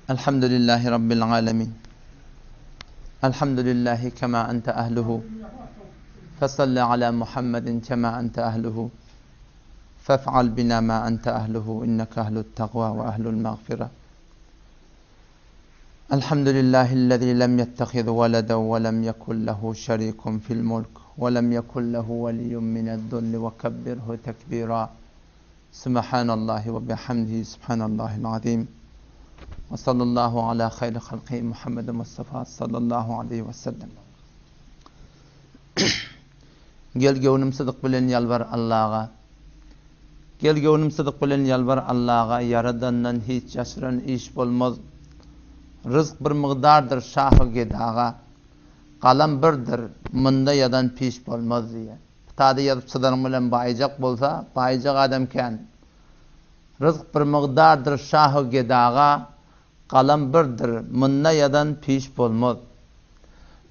Elhamdülillahi Rabbil alemin. Elhamdülillahi kema ente ehluhu. Fesalli ala Muhammedin kema ente ehluhu. Fef'al bina ma ente ehluhu. İnneke ehlut takva ve ehlul mağfira. Elhamdülillahillezî lem yettehiz veleden ve lem yekun lehu şerîkun fil mulk ve lem yekun lehu veliyyun mine'z-zulli ve kebbirhu tekbîrâ. Subhanallahi ve bihamdihi subhanallahil azim. Ve sallallahu ala hayri halkihi Muhammed Mustafa sallallahu aleyhi ve sellem. Gel göwnüm sydyk bilen ýalbar Allaga. Gel göwnüm sydyk bilen ýalbar Allaga, Ýaradandan hiç ýaşyran iş bolmaz. Ryzk bir mygdardyr şahy gedaga. Galam birdir, munda ýazan piş bolmaz diýýär. Kitada ýazyp çyzanyň bilen baýjak bolsa, baýjak adam kän. Ryzk bir mygdardyr şahy gedaga, galam birdir, munda ýazan piş bolmaz.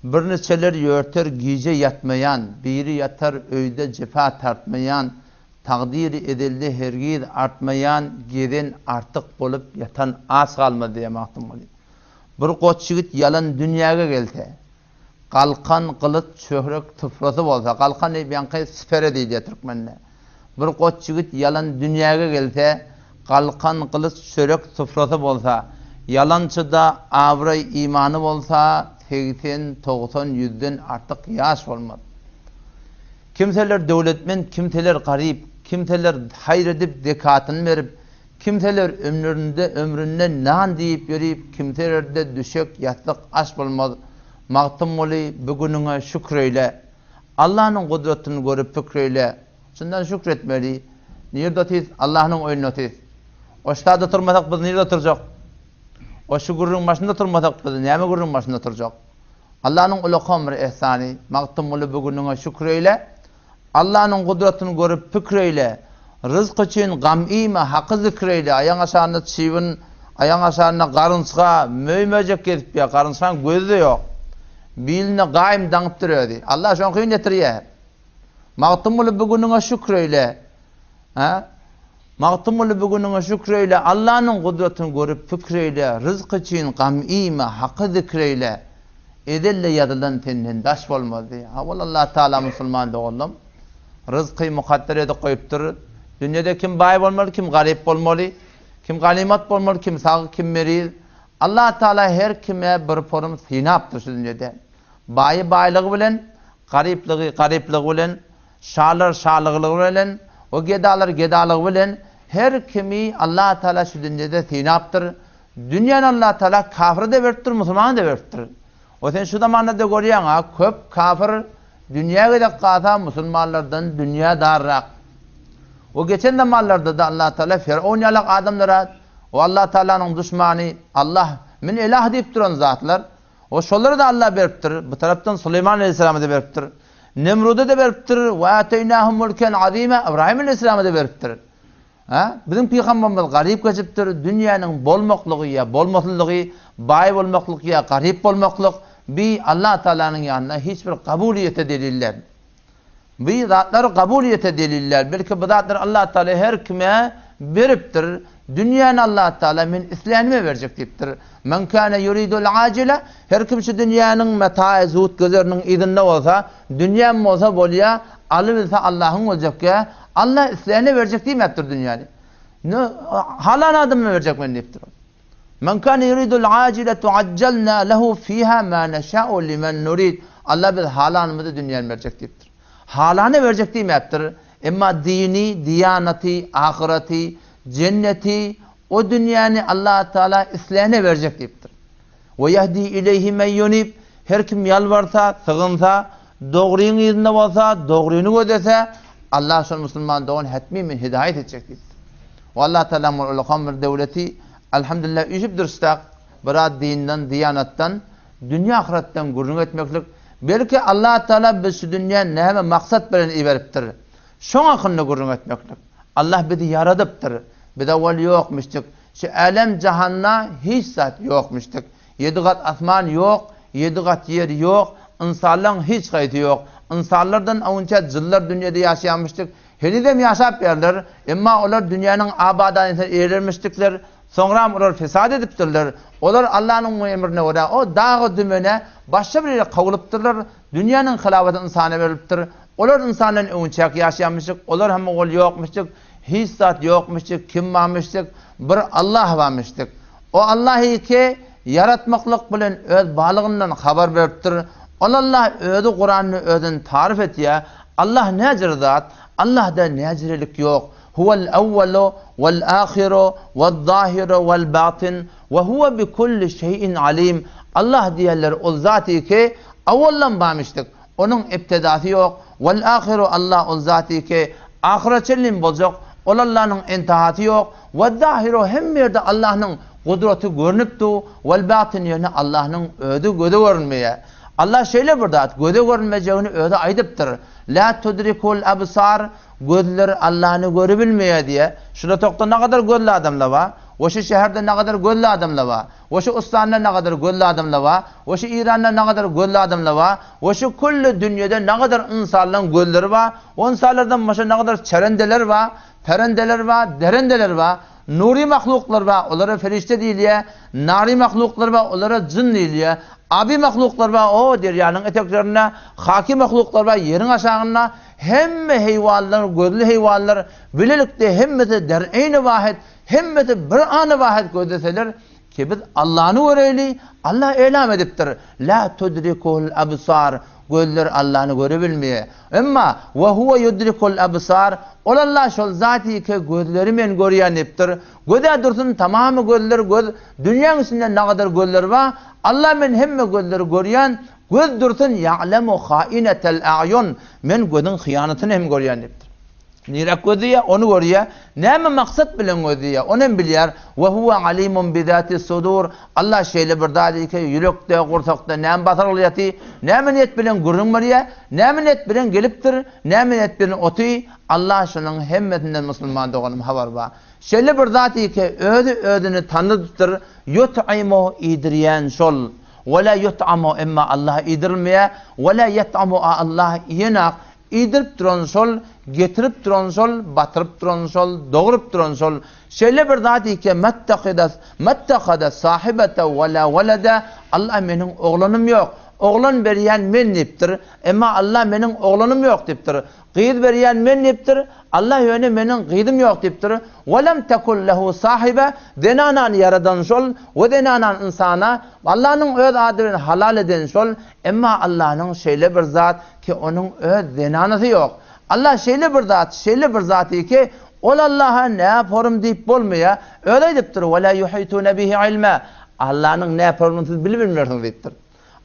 Birniçeler ýörter gije ýatmaýan, biri ýatar öýde jepa tartmaýan, takdyry ezelde hergiz artmaýan, gezen artyk bolup ýatan aç galmaz diýýär Magtymguly. Bir goç ýigit ýalan dünýäge gelse, Galkan, gylyç, çöhrek, sufrasy bolsa, galkan diýip ýaňky sipere diýilýär türkmende. Bir goç ýigit ýalan dünýäge gelse, galkan, gylyç, çörek, sufrasy bolsa, ýalançyda abraý, imany bolsa, 80, 90, ýüzden artyk ýaş bolmaz. Kimseler döwletment, kimseler garyp, kimseler haýyr edip, zekatyny berip, Kimseler ömründe ömründe nan diýip ýörip, kimselerde düşek, ýassyk, aş bolmaz. Magtymguly, bu günüňe şükür eýle. Allanyň gudratyny görüp pikir eýle. Çyndan şükür etmeli. Nirde otyrys? Allanyň öýünde otyrys. Oşda-da oturmasak biz nirde oturjak? O şu gürrüň başynda oturmasak biz näme gürrüň başynda oturjak? Allanyň ulakan bir ehsany. Magtymguly bu günüňe şükür eýle. Allanyň gudratyny görüp pikir eýle, Ryzk üçin gam iýme, Haky zikr eýle, Aýaň aşagynda çybyn, aýaň aşagynda garynçga, möý-möjek gezip ýör, garynçgaň gözi-de ýok. Biline gaýym daňypdyr özi. Alla şoňkyny getirýär. Magtymguly bu günüňe şükür eýle. Hä? Magtymguly bu günüňe şükür eýle, Allanyň gudratyny görüp pikir eýle, Ryzk üçin gam iýme, Haky zikr eýle. Ezelde ýazylan senden daş bolmaz diýýär. Hawa Allah Taala musulman doganlarym ryzky mukadder edip goýupdyr. Dünýede kim baý bolmaly, kim garyp bolmaly, kim ganymat bolmaly, kim sag, kim meriz. Allah Taala her kime bir porum synapdyr şu dünýede. Baýy baýlygy bilen, garyplygy garyplygy bilen, şalar şalygylygy bilen, we gedalar gedalygy bilen her kimi Allah Taala şu dünýede synapdyr. Dünýäni Allah Taala kafyra-da beripdir, musulmana-da beripdir. O sen şu zamanda-da görýäň-a, köp kafyr dünýä gezek galsa musulmanlardan dünýä darrak. O geçen zamanlarda-da Allah Taala Firawun ýalak adamlara, o Allah Taalanyň duşmany, Allah, men elah diýip duran zatlar, o şolara-da Allah beripdir. Bu tarapdan Suleýman aleýhissalama-da beripdir. Nemruda-da beripdir. Wa ateýnahum mulken azima, Ybraýym aleýhissalama-da beripdir. Hä? Biziň pygamberimiz garyp geçipdir, dünýäniň bolmaklygy ýa bolmasynlygy, baý bolmaklyk ýa garyp bolmaklyk, bi Allah Tagalanyň ýanynda hiç bir kabulyýete delil däl. Bi zatlar kabulyýete delil däl, belki bu zatlary Allah Tagala her kime beripdir. Dünýäni Allah Tagala men islänime berjek diýipdir. Men kâne yuridul acile, her kim şu dünýäniň metaý zuhut gözeriniň yzynda bolsa, dünýäm bolsa bolýa, alybilse Allahyň boljakýa, Allah isleýäne berjek diýmäpdir dünýäni. Ne halan adamyna berjek men diýipdir. Men kâne yuridul acile tuaccelna lehu fiha ma neşâ'u limen nurid. Allah biz halanymyzy dünýäni berjek diýipdir. Halana berjek diýmäpdir. Emma dini, diýanaty, ahyraty, jenneti, o dünýäni Allah Taala isleýäne berjek diýipdir. We ýehdi ileýhi men ýunib, her kim ýalbarsa, sygynsa, dogryň yzynda bolsa, dogryny gözlese, Allah şol musulman dogan hetmi men hidaýat etjek diýipdir. We Allah Taala bir ulakan bir döwleti, Elhamdülillah üýşüp dursak, biraz dinden, diýanatdan, dünýä ahyratdan gürrüň etmeklik, belki Allah Taala biz şu dünýä näme maksat bilen iberipdir, şoň hakynda gürrüň etmeklik. Allah bizi ýaradypdyr. Biz owal ýokmuşdyk. Şu älem-jahanda hiç zat ýokmuşdyk. Ýedi gat asman ýok, ýedi gat ýer ýok, ynsanlaň hiç haýsy ýok. Ynsanlardan onça jynlar dünýede ýaşaýarmyşdyk. Henizem ýaşap ýörler, emma olar dünýäniň abadanysyna eýerermişdikler. Soňram olar fesat edipdirler. Olar Allanyň emrine görä o daga-dümene başga bir ýere kowulypdyrlar. Dünýäniň hylafaty ynsana berilipdir. Olar ynsandan öňçäk ýaşaýarmyşyk, olar hem ol ýokmuşdyk, hiç zat ýokmuşdyk, kim barmyşdyk, bir Allah barmyşdyk. O Allah ki, ýaratmaklyk bilen öz barlygyndan habar beripdir. Ol Allah özi Kuranda özüni taryf etýär. Allah näjir zat, Allahda näjirelik ýok. Huwel awwalu wal ahiru wal zahiru wal batyn we huwe bi kulli şeýin alim. Allah diýerler ol zaty ki, awaldan barmyşdyk. Onuň ibtidasy ýok. Wal ahiru Allah ol zaty ki, ahyra çenli boljak. Ol Allanyň intihasy ýok. Wal zahiru hemme ýerde Allanyň gudraty görnüp dur. Wal batyn ýöne Allanyň özi göze görünmeýär. Allah şeýle bir zat, göze görünmejegini özi aýdypdyr. La tudrikul absar, gözler Allany görübilmeýär diýýär. Şul otagda nagadar gözli adamlar bar. We şu şäherde nagadar gözli adamlar bar. We şu ustanda nagadar gözli adamlar bar. We şu Iranda nagadar gözli adamlar bar. We şu külli dünýede nagadar ynsanlaryň gözleri bar. O ynsanlardan başga nagadar çerendeler bar, perendeler bar, derendeler bar. Nury mahluklar bar, olara perişde diýilýär. Nary mahluklar bar, olara jyn diýilýär. Abi mahluklar bar, o derýanyň eteklerinde, haki mahluklar bar, ýeriň aşagynda. Hemme heýwanlar, gözli heýwanlar bilelikde hemmesi der eýni wahyt, hemmesi bir any wahyt gözleseler, ki biz Allany göreýli, Alla elam edipdir, La tudrikuhul absar, gözler Allany görebilmeýär. Emma, we huwe yudrikul absar, ol Alla şol zaty ki gözleri men görýän diýipdir. Göz-ä dursun tamamy gözler göz, dünýäň içinde nagadar gözler bar, Alla men hemme gözleri görýän, Göz dursun ýa'lemu ha'inetel a'ýun, men gözüň hyýanatyny hem görýän diýipdir. Niräk gözleýär, ony görýär. Näme maksat bilen gözleýär, ony hem bilýär. We huwe alimun bi zatis sudur, Allah şeýle bir zat ki, ýürekde, gursakda näme basyrgyly ýaty, näme niýet bilen gürrüň berýär, näme niýet bilen gelipdir, näme niýet bilen oty, Allah şunuň hemmesinden musulman doganym habar bar. Şeýle bir zat ki, özi özüni tanydypdyr, ýut'imu iýdirýän şol. We la ýut'amu emma Allaha iýdirilmeýär, we la ýet'amu a Allah iýenak, iýdirip duran şol, getirip duran şol, batyryp duran şol, dogrup duran şol. Şeýle bir zat ki, mettehidas, mettehada sahibete we la welede, Allah meniň oglanym ýok, oglan berýän men diýipdir, emma Allah meniň oglanym ýok diýipdir. Gyz berýän men diýipdir, Allah ýöne meniň gyzym ýok diýipdir. Welem tekun lehu sahibe, zenanany ýaradan şol, we zenanany ynsana Allanyň öz ady bilen halal eden şol, emma Allanyň şeýle bir zat ki onuň öz zenanasy ýok. Allah şeýle bir zat, şeýle bir zaty ki, ol Allaha näporum diýip bolmaýar, özi aýdypdyr, Wela yuhitune bihi ilma, Allanyň näporumyny siz bilibilmersiňiz diýipdir.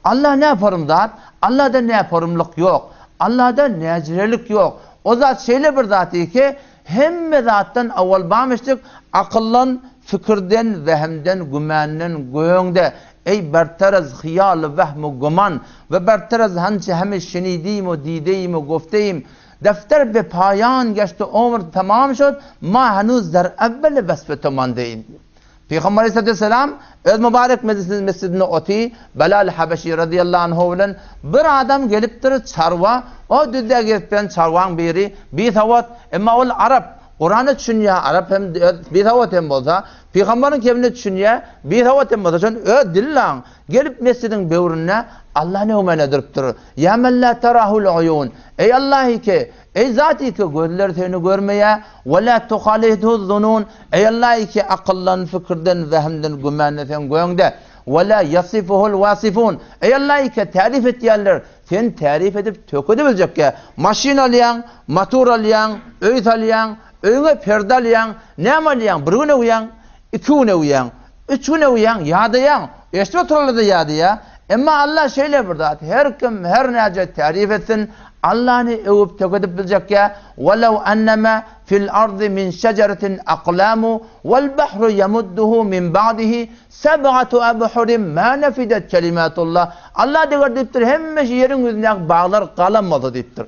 Allah näporum zat, Allahda näporumlyk ýok. Allahda näjirelik ýok. O zat şeýle bir zat ki, hemme zatdan owal bamyşdyk, akyldan, fikirden, wehimden, gümenden, göňde, Eý berter az hyýal wehm u güman we berter az hançe heme şenidim u dideýim u gofteýim, defter be paýan geşti omr tamam şod, ma hanuz der evveli wesfe to mandeýim. Pygamber aleyhissalatu vesselam öz mübarek mesjidinde oty, Belal Habeşi razyýallahu anhu bilen bir adam gelipdir, çarwa, o düzde gezip ýören çarwaň biri, bisawat, emma ol arap, Kurana düşünýär, arap hem bisawat hem bolsa, pygamberiň kemine düşünýär, bisawat hem bolsa, şon öz dili laň, gelip mesjidiň böwründe Allany öwmäne durupdyr. Ýa men la tarahul uýun, eý Allahy ki, Eý Zaty ki, gözler seni görmeýär, we lä tuhalituhu zunun, Eý Allahy ki, akyldan, pikirden, wehimden, gümandan sen göňde, we lä ýasifuhul wasifun, Eý Allahy ki, tärif etýänler seni tärif edip tökedebiljekkä, maşyn alýaň, motor alýaň, öý salýaň, öýüňe perde alýaň, näme alýaň, bir gün öwýäň, iki gün öwýäň, Üç gün öwýäň, ýadaýaň, eşidip oturanlar-da ýadaýar. Emma Alla şeýle bir zat, her kim her näce täryf etsin, Allany öwüp tökedip biljekkä, Welew enneme fil ardy min şejeretin aklamu wel bahru ýemudduhu min ba'dihi seb'atu abhurin ma nefidet kelimatullah. Alla deger diýipdir, hemme şu ýeriň ýüzündäki baglar galam bolsa diýipdir.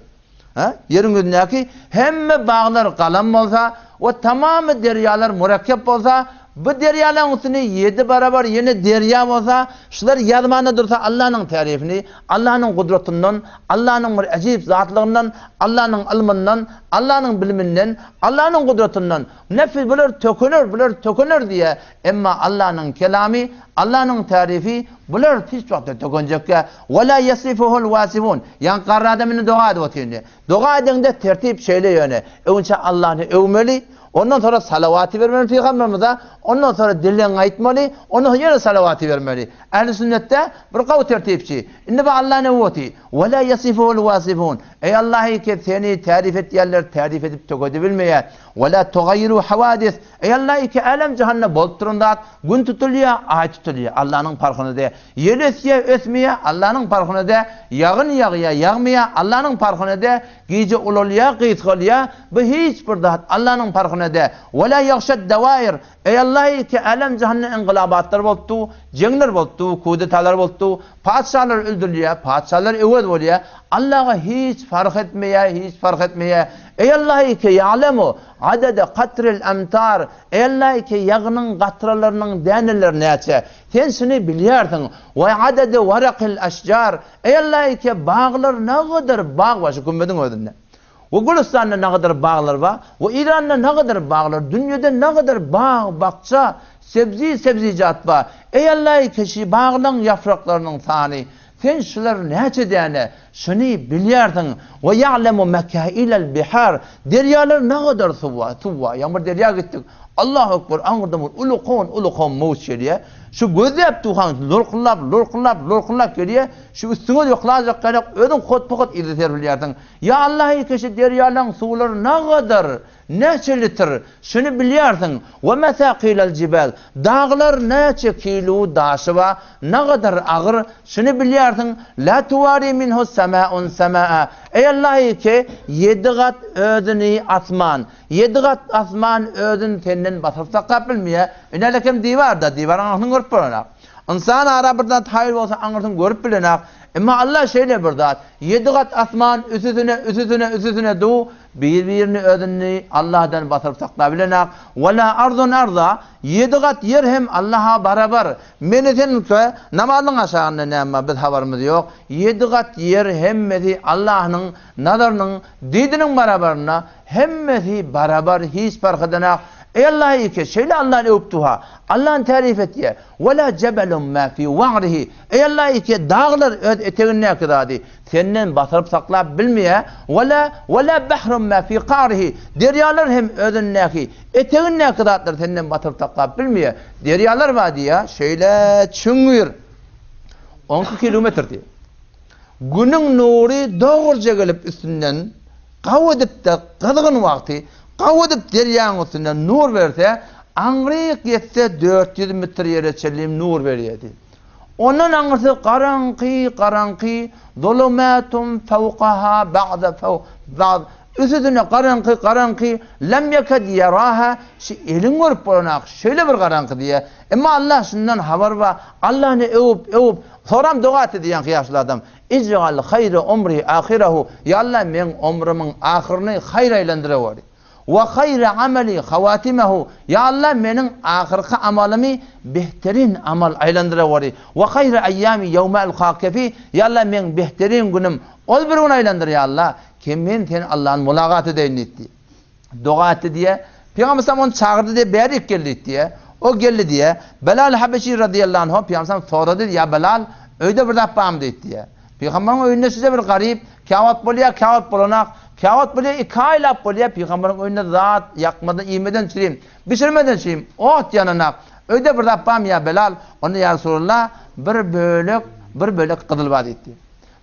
Hä? Ýeriň ýüzündäki hemme baglar galam bolsa we tamamy derýalar mürekkep bolsa, Bu derýalaryň üstünde ýedi barabar ýene derýa bolsa, şular ýazmanda dursa Allanyň tärifini, Allanyň gudratyndan, Allanyň bir äjip zatlygyndan, Allanyň ylmyndan, Allanyň biliminden, Allanyň gudratyndan, nefis bular tökener, bular tökener diýýär. Emma Allanyň kelamy, Allanyň tärifi bular hiç wagtda tökenjekgä. Wa la ýesifuhul wasifun. Ýaňky garry adam indi doga edip otyr indi. Doga edeňde tertip şeýle ýöne, öňçä Allany öwmeli, ondan soňra salawaty bermeli pygamberimize, ondan soňra dilegiňi aýtmaly, ondan soň ýene salawaty bermeli. Ähli sünnetde bir gowy tertipçi. Indi bu Allany öwüp otyr. Ve la yasifuhul wasifun. Eý Allahy ki seni tärif etýänler tärif edip tökedibilmeýär. Ve la tugaýiru hawadis. Eý Allahy ki älem jahanda bolup duran zat, gün tutulýar, aý tutulýar. Allanyň parhyna däl. Ýel ösýär, ösmeýär, Allanyň parhyna däl. Ýagyn ýagýar, ýagmaýar, Allanyň parhyna däl. Gije ulalýar, gysgalýar, bu hiç bir zat Allanyň parhyna däl. Ve la ýagşad dawair. Eý Allahy ki älem jahanda ingylabatlar bolupdy, jeňler bolupdy, kudetalar bolupdy, patyşalar öldürilýär, patyşalar öwez bolýar. Allaha hiç parh etmeýär, hiç parh etmeýär. Eý Allahy ki ýa'lemu adada katril emtar. Eý Allahy ki ýagynyň gatralarynyň däneleri näçe? Sen şuny bilýärsiň. We adada warakil aşjar. Eý Allahy ki baglar nagadar bag bar şu kümmediň özünde. We Gülüstanda nagadar baglar bar, we Iranda nagadar baglar, dünýede nagadar bag, bakja, sebzi, sebzijat bar. Eý Allahy keşi baglaň ýapraklarynyň sany, Sen şular näçe däne, şuny bilýärsiň. We ýa'lemu mekailel bihar, derýalar nagadar suw bar, suw bar. Ýagny bir derýa gitdik, Allahu ekber, aňyrdan bir ulukan, ulukan mowç gelýär. Şu gözläp duhan lolkullap, lolkullap, lolkullap gelýär. Şu üstüňe ýoklajak gerek, özüň hotba-hot yzy serpilýärsiň. Ýa Allahy keşi derýalaň suwlary nagadar, näçe litr, şuny bilýärsiň. We mesakilel jibal, daglar näçe kilu daşy bar, nagadar agyr, şuny bilýärsiň. La tuwari minhu semaun semaa, eý Allahy ke ýedi gat özüni asman, ýedi gat asman özüni senden basyryp saklap bilmeýär. Ine-lekem diwar-da, diwaryň aňyrsyny görüp bolanok. Ynsan ara bir zat haýyr bolsa aňyrsyny görüp bilenak. Emma Allah şeýle bir zat, ýedi gat asman üsüsine, üsüsine, üsüsine du, bir-birini özüni Allahdan basyryp saklabilenak. Ve la arzun arza, ýedi gat ýer hem Allaha barabar. Meni sen namazyň aşagynda näme bar biz habarymyz ýok. Ýedi gat ýer hemmesi Allahnyň nazarynyň, didiniň barabarynda. Hemmesi barabar hiç parh edenak. Eý Allah eke şeýle Allany öwüp duha. Allany taryf etýä. Ve la jebelun ma fi wa'rihi. Eý Allah eke daglar öz etegindäki zady senden basyryp saklap bilmeýä. Ve la ve la bahrun ma fi ka'rihi. Derýalar hem özündäki etegindäki zatlary senden basyryp saklap bilmeýä. Derýalar bar diýýä şeýle çuňňur. 12 kilometr diýýä. Günüň nury dogruja gelip üstünden Gaw edip-de gyzgyn wagty, gaw edip derýaň üstünden nur berse, aňryk ýetse 400 metr ýere çenli nur berýärdi. Ondan aňyrsy garaňky, garaňky, zulumatun fawkaha ba'da ba'd, üstüne garaňky, garaňky, lem ýeked ýaraha, şu eliň görüp bolanak, şeýle bir garaňky diýýär. Emma Allah şundan habar bar, Allany öwüp, öwüp, soram doga etdi diýýän ýaşuly adam. Ij'al haýra umri ahyrahu, Ýa Alla meň omrumyň ahyryny haýra aýlandyreweri. Wa haýra amali hawatimahu, Ýa Alla meniň ahyrky amalymy behterin amal aýlandyreweri. Wa haýra aýýami ýewme alkake fi, Ýa Alla meň behterin günüm ol bir gün aýlandyr ýa Alla, ki men seni Allany mulagat edeýin diýdi. Doga etdi diýýär. Pygamber sallam ony çagyrdy diýýär, bärik gel diýdi diýýär. O geldi diýýär. Belal Habeşi radyýallahu anhu Pygamber sallam sorady, ýa Belal, öýde bir zat barmy diýdi diýýär. Pygamberiň öýünde size bir garyp, käwagt bolýar, käwagt bolanak, käwagt bolýar, iki aýlap bolýar, pygamberiň öýünde zat ýakmadan, iýmeden çürim, bişirmeden çürim, ot ýananak. Öýde bir zat barmy ýa Belal? Onda ýa Resulallah, bir bölek, bir bölek gyzyl bar diýdi.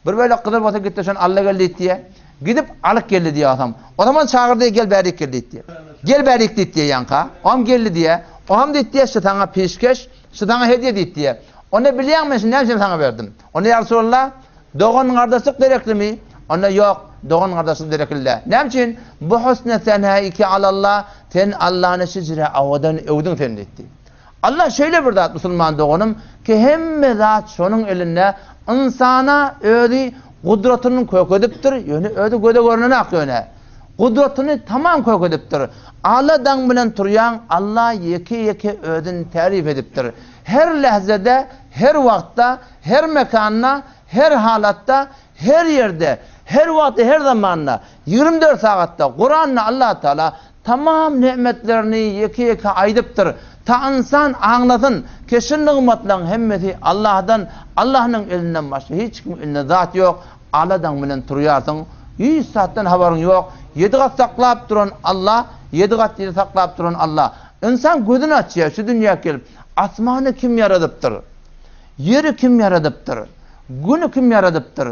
Bir bölek gyzyl bolsa gitde şony al-da gel diýdi diýýär. Gidip alyp geldi diýýär otam. O zaman çagyrdy gel bärik gel diýdi diýýär. Gel bärik diýdi diýýär ýaňka. Oam geldi diýýär. Oam diýdi diýýär şu saňa peşgeş, şu saňa hedýe diýdi diýýär. Onda bilýäňmi men şuny näme üçin saňa berdim? Onda ýa Resulallah dogan-gardaşlyk dereklimi? Onda ýok, dogan-gardaşlyk derekli däl. Näme üçin? Bu husne senäiki alallah, sen Allany şijre owadan öwdüň sen diýdi. Allah şeýle bir zat musulman doganym ki hemme zat şonuň elinde ynsana özi gudratyny kökedipdir ýöne özi göze görnenak ýöne. Gudratyny tamam kök edipdir. Ala daň bilen turýaň Alla ýeke-ýeke özüni täryp edipdir. Her lähzede, her wagtda, her mekanda, her halatda, her ýerde, her wagtda, her zamanda, 24 sagatda Kuranda Allatagala tamam nemetlerini ýeke-ýeke aýdypdyr. Ta ynsan aňlasyn, ki şu nygmatlaryň hemmesi Allahdan, Allahnyň elinden başga hiç kimiň elinde zat ýok. Aladaň bilen turýarsyň, hiç zatdan habaryň ýok. Ýedi gat saklap duran Alla, ýedi gat ýeri saklap duran Alla. Ynsan gözüni açýar şu dünýä gelip, asmany kim ýaradypdyr? Ýeri kim ýaradypdyr? Güni kim ýaradypdyr?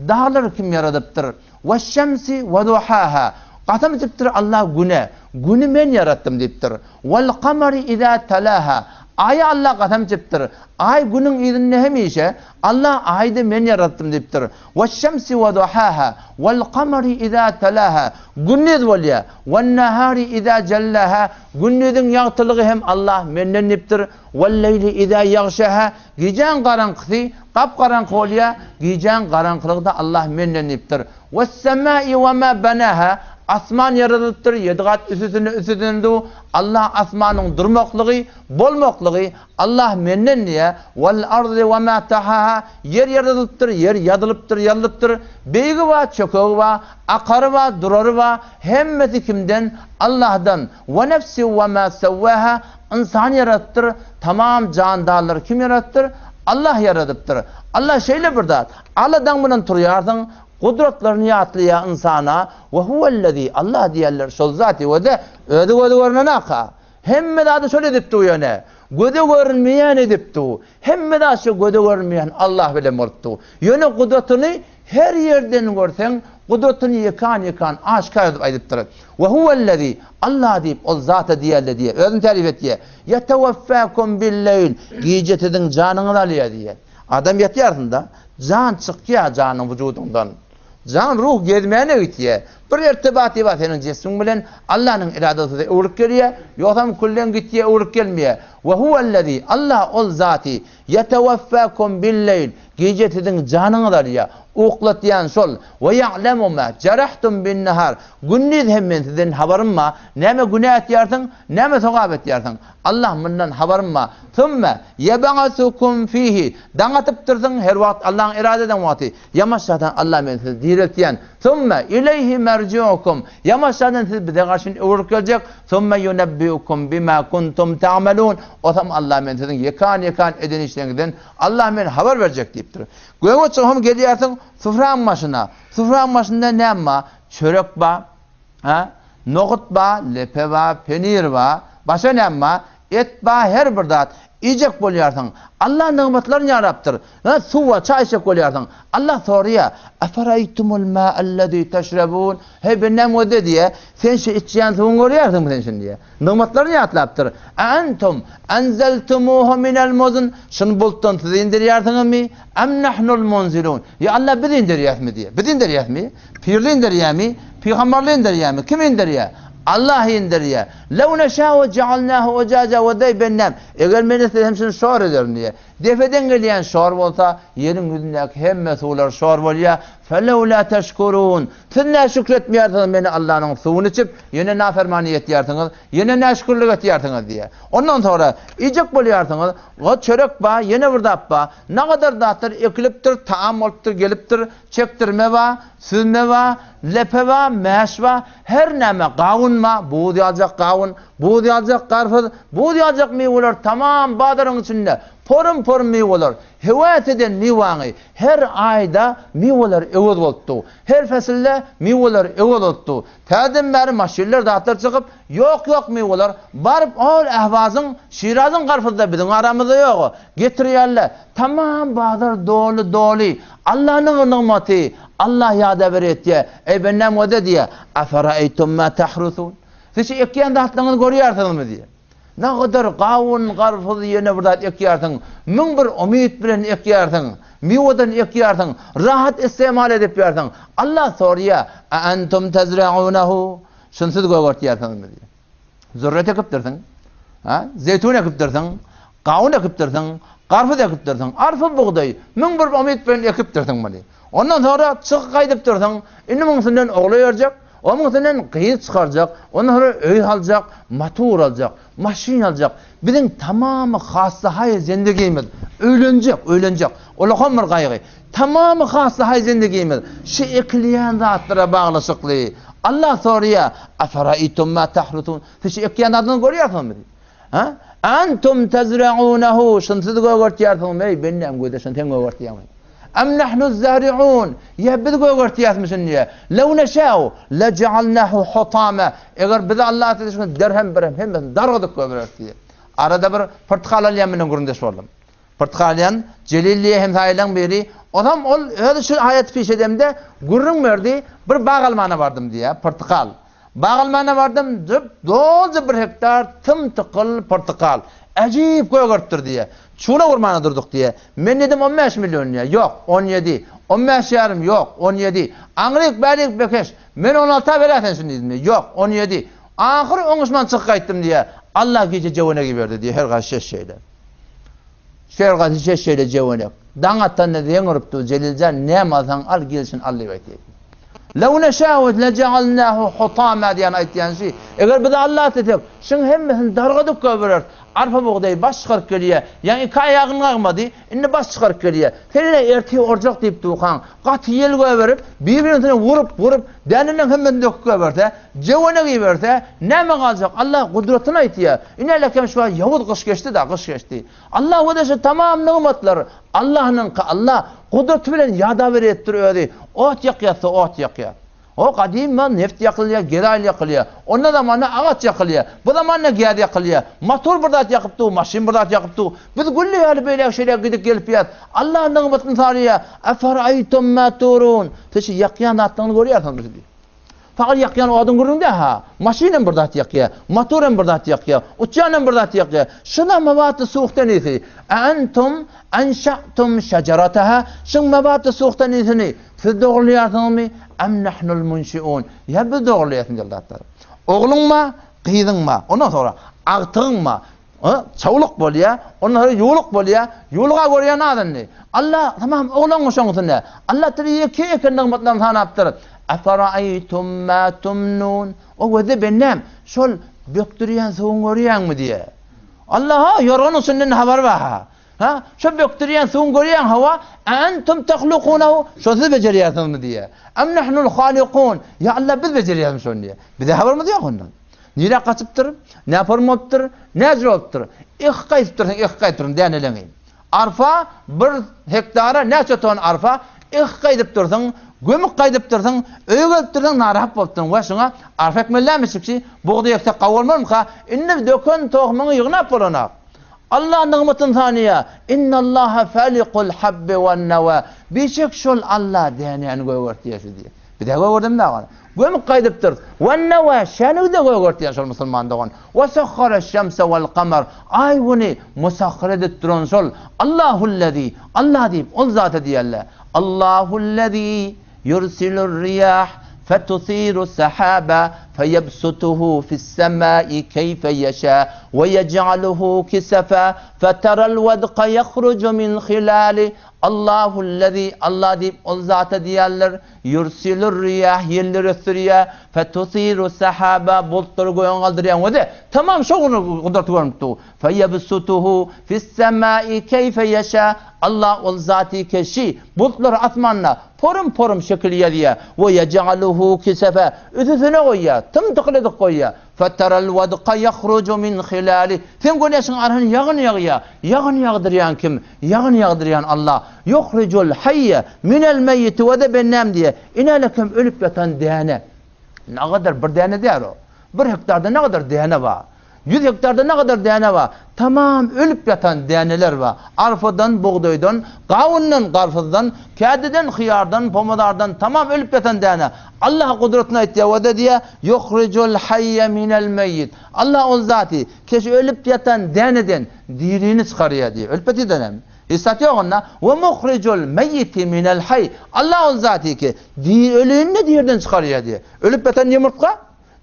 Daglary kim ýaradypdyr? Weş-şemsi we-duhaha. Kasam içipdir Alla Güne, Güni men ýaratdym diýipdir. Wal-kamari iza talaha. Aýa Alla kasam içipdir. Aý Günüň yzynda hemişe, Alla Aýy-da men ýaratdym diýipdir. Weş-şemsi we-duhaha. Wal-kamari iza talaha. Gündiz bolýar. Wen-nahari iza jellaha. Gündiziň ýagtylygy hem Alla menden diýipdir. Wal-leýli iza ýagşaha. Gijäň garaňkysy gap-garaňky bolýar, gijäň garaňkylygy-da Allah menden diýipdir. Wes-semai we ma banaha, asman ýaradylypdyr, ýedi gat üstüsine üstüsine du, Allah asmanyň durmaklygy, bolmaklygy, Allah menden diýýär. Wal-ardy we ma tahaha, ýer ýaradylypdyr, ýer ýazylypdyr, ýazylypdyr, beýigi bar, çökegi bar, akary bar, durary bar, hemmesi kimden? Allahdan. We nefsi we ma sewwaha, Ynsany ýaradypdyr, tamam jandarlary kim ýaradypdyr? Allah ýaradypdyr. Allah şeýle bir zat, aladaň bilen turýarsyň, gudratlaryny ýatlaýar ynsana, we huwellezî, Allah diýerler şol zat we-de özi göze görünenaka. Hemme zady şol edip dur ýöne, göze görünmeýän edip dur. Hemme zat şo göze görünmeýän Allah bilen bolup dur. Ýöne gudratyny Her ýerden görseň, gudratyny ýekan-ýekan aşgär edip aýdypdyr. We huwellezî, Allah diýip, ol zata diýerler diýýär, özüni täryp etýär. Ýeteweffâkum bil-leýl, gije siziň janyňyzy alýar diýýär. Adam ýatýarsyn-da, jan çykýar janyň wujudyňdan. Jan, ruh gezmäne gitýär. Bir irtibaty bar seniň jismiň bilen, Allanyň eradasy öwrüp gelýär, ýogsam külden gitýär, öwrüp gelmeýär. We huwellezî, Allah ol zaty, Ýeteweffâkum bil-leýl, gije siziň janyňyzy alýar, uklatýan şol, we ýa'lemu mâ jerahtum bin-nehâr, gündiz hem men sizden habarym bar, näme günä etýärsiň, näme sogap etýärsiň, Allah mundan habarym bar, sümme ýeb'asukum fihi, daň atypdyrsyň, her wagt Allahyň erada eden wagty, ýamaşjadan Allah men sizi direltýän, sümme ileýhi merji'ukum, ýamaşjadan siz bize garşyn öwrülip geljek, Sümme ýunebbiukum bima kuntum ta'melun, Osam Allah men siziň ýekan-ýekan eden işleriňizden Allah men habar berjek diýipdir. Göge çykyp gelýärsiň sufraň başyna. Sufraň başynda näme bar? Çörek bar, ha? Nohut bar, lepe bar, penir bar. Başga näme bar? Et bar, her bir zat. Iýjek bolýarsyň. Allah nygmatlaryny ýarapdyr. Ha, suw bar, çaý içjek bolýarsyň. Allah soraýar, Eferaýtumul ma'ellezî teşrebûn? Heý, bendäm gözle diýýär, sen şu içýän suwuňy görýärsiňmi sen şuny diýýär. Nygmatlaryny ýatlapdyr. Eantum enzeltumuhu minel muzn? Şuny bulutdan siz inderýärsiňizmi? Em nahnul munzilun? Ýa Allah biz inderýäsmi diýýär. Biz inderýäsmi? Pirli inderýärmi? Pygamberli inderýärmi? Kim inderýär? Allah inderýär. Lew neşâ'u cealnâhu ucaca we deý bendäm, eger men islesem şuny şor ederin diýýär. Depeden gelýän şor bolsa, ýeriň ýüzündäki hemme suwlar şor bolýar. Felewlâ teşkurûn. Siz nä şükretmeýärsiňiz meni Allanyň suwuny içip, ýene nafermany etýärsiňiz, ýene näşükürlik etýärsiňiz diýýär. Ondan soňra iýjek bolýarsyňyz, o çörek bar, ýene bir zat bar. Nagadar zatlar ekilipdir, taam bolupdyr, gelipdir, çekdirme bar, süzme bar, lepe bar, mäş bar, her näme, gawun bar, buz ýaljak gawun, buz ýaljak garpyz, buz ýaljak miweler tamam bazaryň içinde porum-porum miweler. Höwes eden miwaňy her aýda miweler öwez bolupdy. Her fesylda miweler öwez bolupdy. Täzeden bäri maşynlar zatlar çykyp, ýok-ýok miweler, baryp ol Ähwazyň, Şirazyň garpyzy-da biziň aramyzda ýog-a. Getirýärler. Tamam bazar doly-doly. Allanyň nygmaty. Allah ýada bir etýär. Eý bendäm göze diýýär. Afaraeýtum ma tahrusun. Siz şu ekýän zatlaryňyzy görýärsiňizmi diýýär. Nagadar gawun, garpyz ýene bir zat ekýärsiň. 1001 umyt bilen ekýärsiň. Miweden ekýärsiň. Rahat istemal edip ýärsiň. Allah soraýar, A antum tezraunahu? Şuny siz gögertýärsiňizmi diýýär. Zürret ekipdirsiň. Ha? Zeýtun ekipdirsiň. Gawun ekipdirsiň. Garpyz ekipdirsiň. Arpa bugdaý 1001 umyt bilen ekipdirsiň muny. Ondan sonra çyk gaýdypdyrsyň. Indi muň üstünden ogla berjek. Onuň üstünden gyz çykarjak, ondan soňra öý aljak, motor aljak, maşyn aljak. Biziň tamamy hassahaý zendigimiz, öýlenjek, öýlenjek. Ulakam bir gaýgy. Tamamy hassahaý zendigimiz şu ekilýän zatlara baglaşykly. Allah soraýar, Afaraýtum ma tahrusun? Siz şu ekýän zadyňyzy görýärsiňizmi? Ha? Antum tezra'unehu, şuny siz gögertýärsiňizmi? Eý, bendäm göze, şuny sen gögertýäňmi? Am nahnu zari'un, ýa biz gögertýäsmi şuny diýýär. Lew neşâ'u lejealnahu hutama, eger biz Allah islese şuny derhem-birhem hemmesini dargadyp goýbereris diýýär. Arada bir pyrtykal alýan bilen gürrüňdeş boldum. Pyrtykal alýan Jelil diýe hemsaýalaň biri, onam ol özi şu aýaty piş edemde gürrüň berdi, bir bag almana bardym diýýär, pyrtykal. Bag almana bardym, jyp dolja bir hektar tym-tykyl pyrtykal. Äjip gögeripdir diýýär. Çula urmana durduk diýýär. Men diýdim 15 million diýýär. Ýok, 17. 15 ýarym, ýok, 17. Aňryk bärik bekeş. Men on alta beräýsen şuny diýdim diýýär. Ýok, 17. Ahyry oňuşman çykyp gaýtdym diýýär. Allah gije jöwenek iberdi diýýär, her gaýsy şeş-şeýle. Her gaýsy şeş-şeýle jöwenek. Daň atanda zeň urup dur, Jeliljan, näme alsaň al, gelşini al diýip aýtýar. Lew neşâ'u lejealnâhu hutâmâ diýen aýtýan şi. Eger biz Alla islesek, şuň hemmesini dargadyp goýbereris. Arpa-bugdaý baş çykaryp gelýär. Ýaňy iki aýagyny gagmady, indi baş çykaryp gelýär. Sen ine ertir orjak diýip durkaň, gaty ýel goýberip, bir-biriniň üstüne urup, urup, däneleň hemmesini döküp goýberse, jöwene giberse, näme galjak? Alla gudratyny aýtýar. Ine hälekem şu wagt ýowuz gyş geçdi-da, gyş geçdi. Allah we şu tamam nygmatlar Allahnyňky Allah gudraty bilen ýada berýäpdir özi ot ýakýarsa ot ýakýar. O gadymda neft ýakylýar, geraýl ýakylýar. Onda zamanda agaç ýakylýar. Bu zamanda gäz ýakylýar. Motor bir zat ýakyp dur, maşyn bir zat ýakyp dur. Biz gülli ýaly beýläk şeýläk gidip gelip ýas. Allah nygmatyny sarýar. Eferaýtum ma turun. Siz şu ýakýan zatlaryňyzy görýärsiňizmi siz diýip. Fakat ýakýan oduň gürrüň däl-ha. Maşyn hem bir zat ýakýar, motor hem bir zat ýakýar, uçýan hem bir zat ýakýar. Şuna mebady suhtanisy, Eentum enşe'tum şejerataha, şuň mebady suhtanisini siz dogurlaýarsyňyzmy, em nahnul munşiun, ýa biz dogurlaýarys diýen zatlar. Ogluň bar, gyzyň bar, ondan soňra agtygyň bar, Çawluk bolýa, ondan soňra ýuwluk bolýa, ýuwluga görýän az indi. Allah tamam oglan şoň üstünde. Allah taala ýeke-ýeke nygmatlaryny sanapdyr. Eferaýtum ma tumnun. O gözde bendäm, şol bökdürýän suwuň görýäňmi diýe. Allah ha ýorganyň içinden habar bar ha. Ha, şo bökdürýän suwuň görýäň hawa, entum tahlukunahu, şo siz bejerýärsiňizmi diýe. Em nahnul halikun. Ýa Allah biz bejerýäris şony diýe. Bize habarymyz ýok ondan. Nirä gaçypdyr, näform bolupdyr, näjür bolupdyr. Ekip gaýdypdyrsyň, ekip gaýdypdyrsyň däneleňi. Arpa bir hektara näçe ton arpa ekip gaýdypdyrsyň, gömüp gaýdypdyrsyň, öýe gelipdirsiň, narahat bolupdyrsyň. Wah, şuňa arpa ekmeli dälmişik-şi, bugdaý eksek gowy bolmazmyka? Indi döken tohumyňy ýygnap bolanok. Allah nygmatyny sanaýar, Innallaha falikul habbi wan-nawa. Biçak şol Allah dänäni gögertýär şu diýýär. Bize gögerdem dagy. Gömük gaýdypdyr. Wan-nawa şänigi-de gögertýär şol musulman dogan. Wa sahhara-şemse wal-kamar. Aý-güni musahhar edip duran şol Allahullezî, Allah diýip, ol zata diýerler. Allahullezî yursilur-riýah fetusiru sahaba feyebsutuhu fis-semâi keýfe yeşâ we yej'aluhu kisefa feteral wedka yahruju min hilâli Allahullezî, Allah diýip, ol zata diýerler. Ýursilur-riýah, ýelleri ösdürýär, fetusiru sahaba, bultlary göge galdyrýar we-de, tamam şo gudraty görnüp dur. Feýebsutuhu fis-semai keýfe ýeşa, Allah ol zaty keşi, bultlary asmanda porum-porum şekil ýazýar, we ýej'aluhu kisefe, üsüsine goýýar, tym-tykyl edip goýýar. Feteral wadka ýahruju min hilali, Sen güneşiň arasyndan ýagyn ýagýar, ýagyn ýagdyrýan kim? Ýagyn ýagdyrýan Allah. Ýuhrijul haýýe minel meýýiti we-de bendäm diýýär, inälekem ölüp ýatan däne. Nagadar bir däne däl o. Bir hektarda nagadar däne bar. Ýüz hektarda nagadar däne bar. Tamam ölüp ýatan däneler bar. Arpadan, bugdaýdan, gawundan, garpyzdan, kädiden, hyýardan, pomadardan tamam ölüp ýatan däne. Allah gudratyny aýtýar we-de diýýär, Ýuhrijul haýýe minel meýýit. Allah ol zaty, keş ölüp ýatan däneden dirini çykarýar diýýär. Ölüp ýatyr däne. Hiç zat ýok onda. We muhrijul meýýiti minel haý. Allah ol zaty ki, ölüni-de diriden çykarýar diýýär. Ölüp ýatan ýumurtga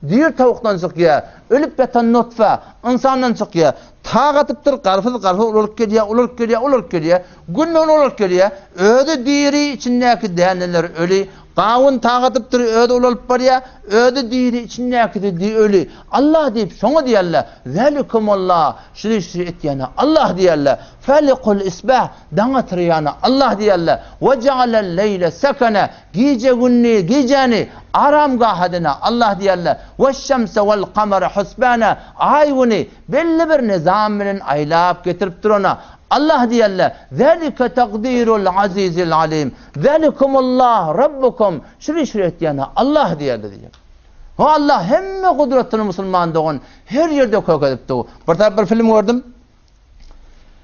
diri towukdan çykýar. Ölüp ýatan nutfa ynsandan çykýar. Tag atypdyr, garpyz, garpyz ulalyp gelýär, ulalyp gelýär, ulalyp gelýär. Günden ulalyp gelýär. Özi diri, içindäki däneler öli. Gawun tagadypdyr, özi ulalyp barýar, özi diri, içindäkisi di öli. Allah diýip, şoňa diýerler. Zälikumullah, şuny şuny etýäne Allah diýerler. Fälikul isbah, daň atyrýana Allah diýerler. We jagalel leýle sekene, gije-gündiz, gijäni aramgah edene Allah diýerler. Weş-şemse wel-kamere husbana, aý-güni belli bir nyzam bilen aýlap getirip durana Allah diýerler. Zälike takdirul azizil alim. Zälikumullah rabbukum, şuny şuny etýäne Allah diýerler diýýär. Ho Allah hemme gudratyny musulman dogan her ýerde kök edipdi. Bir tarap bir film gördüm.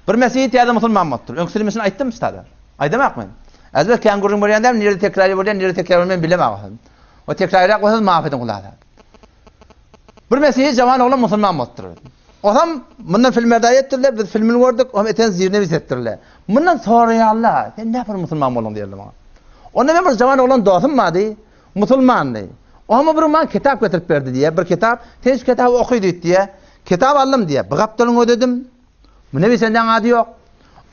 Bir mesihi täze musulman bolupdyr. Öňki filmi üçin aýtdym üstada. Aýdamak men. Äzbek kän gürrüň berýän däl, nirede tekrar bolýan, nirede tekrar bolmaýan bilemok. O tekrarrak bolsa maaf ediň hulasa. Bir mesihi jawan oglan musulman bolupdyr. Osam mundan filmlerde aýtdylar, biz filmini gördük, ohm eten zirne biz etdirler. Mundan soraýarlar, sen näme musulman bolduň diýerler maňa. Onda men bir jawan oglan dostum bardy, musulmandy. Oňa bir maňa kitap getirip berdi diýýär, bir kitap, sen şu kitaby oky diýdi diýýär. Kitap aldym diýýär, bu gapdalyň ödedim. Bu nebi senden ady ýok.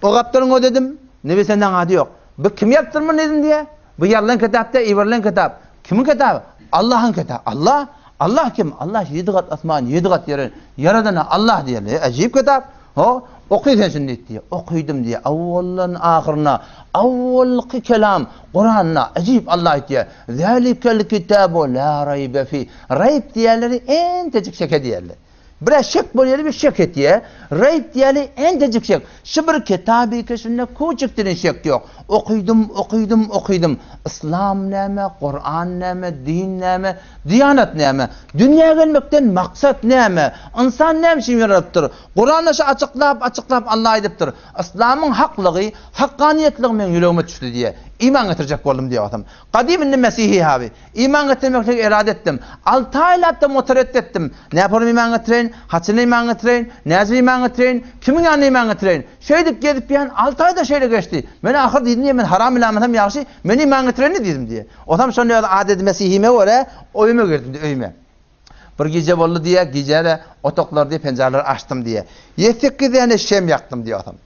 O gapdalyň ödedim, nebi senden ady ýok. Bu kim ýazypdyr muny diýdim diýýär. Bu ýazylan kitap däl, iberilen kitap. Kimiň kitaby? Allahyň kitaby. Allah? Allah kim? Allah ýedi gat asman, ýedi gat ýeri ýaradana Allah diýýär. Äjip kitap. Ho, oky sen şuny diýdi diýýär. Okydym diýýär. Awwaldan ahyryna, awwalky kelam Kuranda äjip Allah aýtýar. Zälikel kitabu la raýbe fi. Raýb diýýärleri entejik şeke diýýärler. Biraz şek bolýar bir şek etýär. Raýb diýýärler entejik şek. Şu bir kitabyka şunda kuçuk diýen şek ýok. Okydym, okydym, okydym. Yslam näme, Kuran näme, din näme, diýanat näme? Dünýä gelmekden maksat näme? Ynsan näme üçin ýaralypdyr? Kuranda şu açyklap, açyklap Allah aýdypdyr. Yslamyň haklygy, hakganiýetligi meň ýüregime düşdi diýýär. Iman getirjek boldum diýýär otam. Gadym indi mesihi haby. Iman getirmekligi erada etdim. Alty aýlap-da motoret etdim. Näporum iman getireýin, haçan iman getireýin, näce iman getireýin, kimiň ýanynda iman getireýin. Şeýdip gezip ýan alty aý-da şeýle geçdi. Men ahyr diýdim diýýär, men haram bilämesem ýagşy, men iman getireýin-de diýdim diýýär. Otam şonda öz adedi mesihime görä öýüme girdim diýýär, öýüme. Bir gije boldy diýýär, gije-de otaklary diýýär, penjireleri açdym diýýär. Ýedi-sekiz däne şem ýakdym diýýär otam.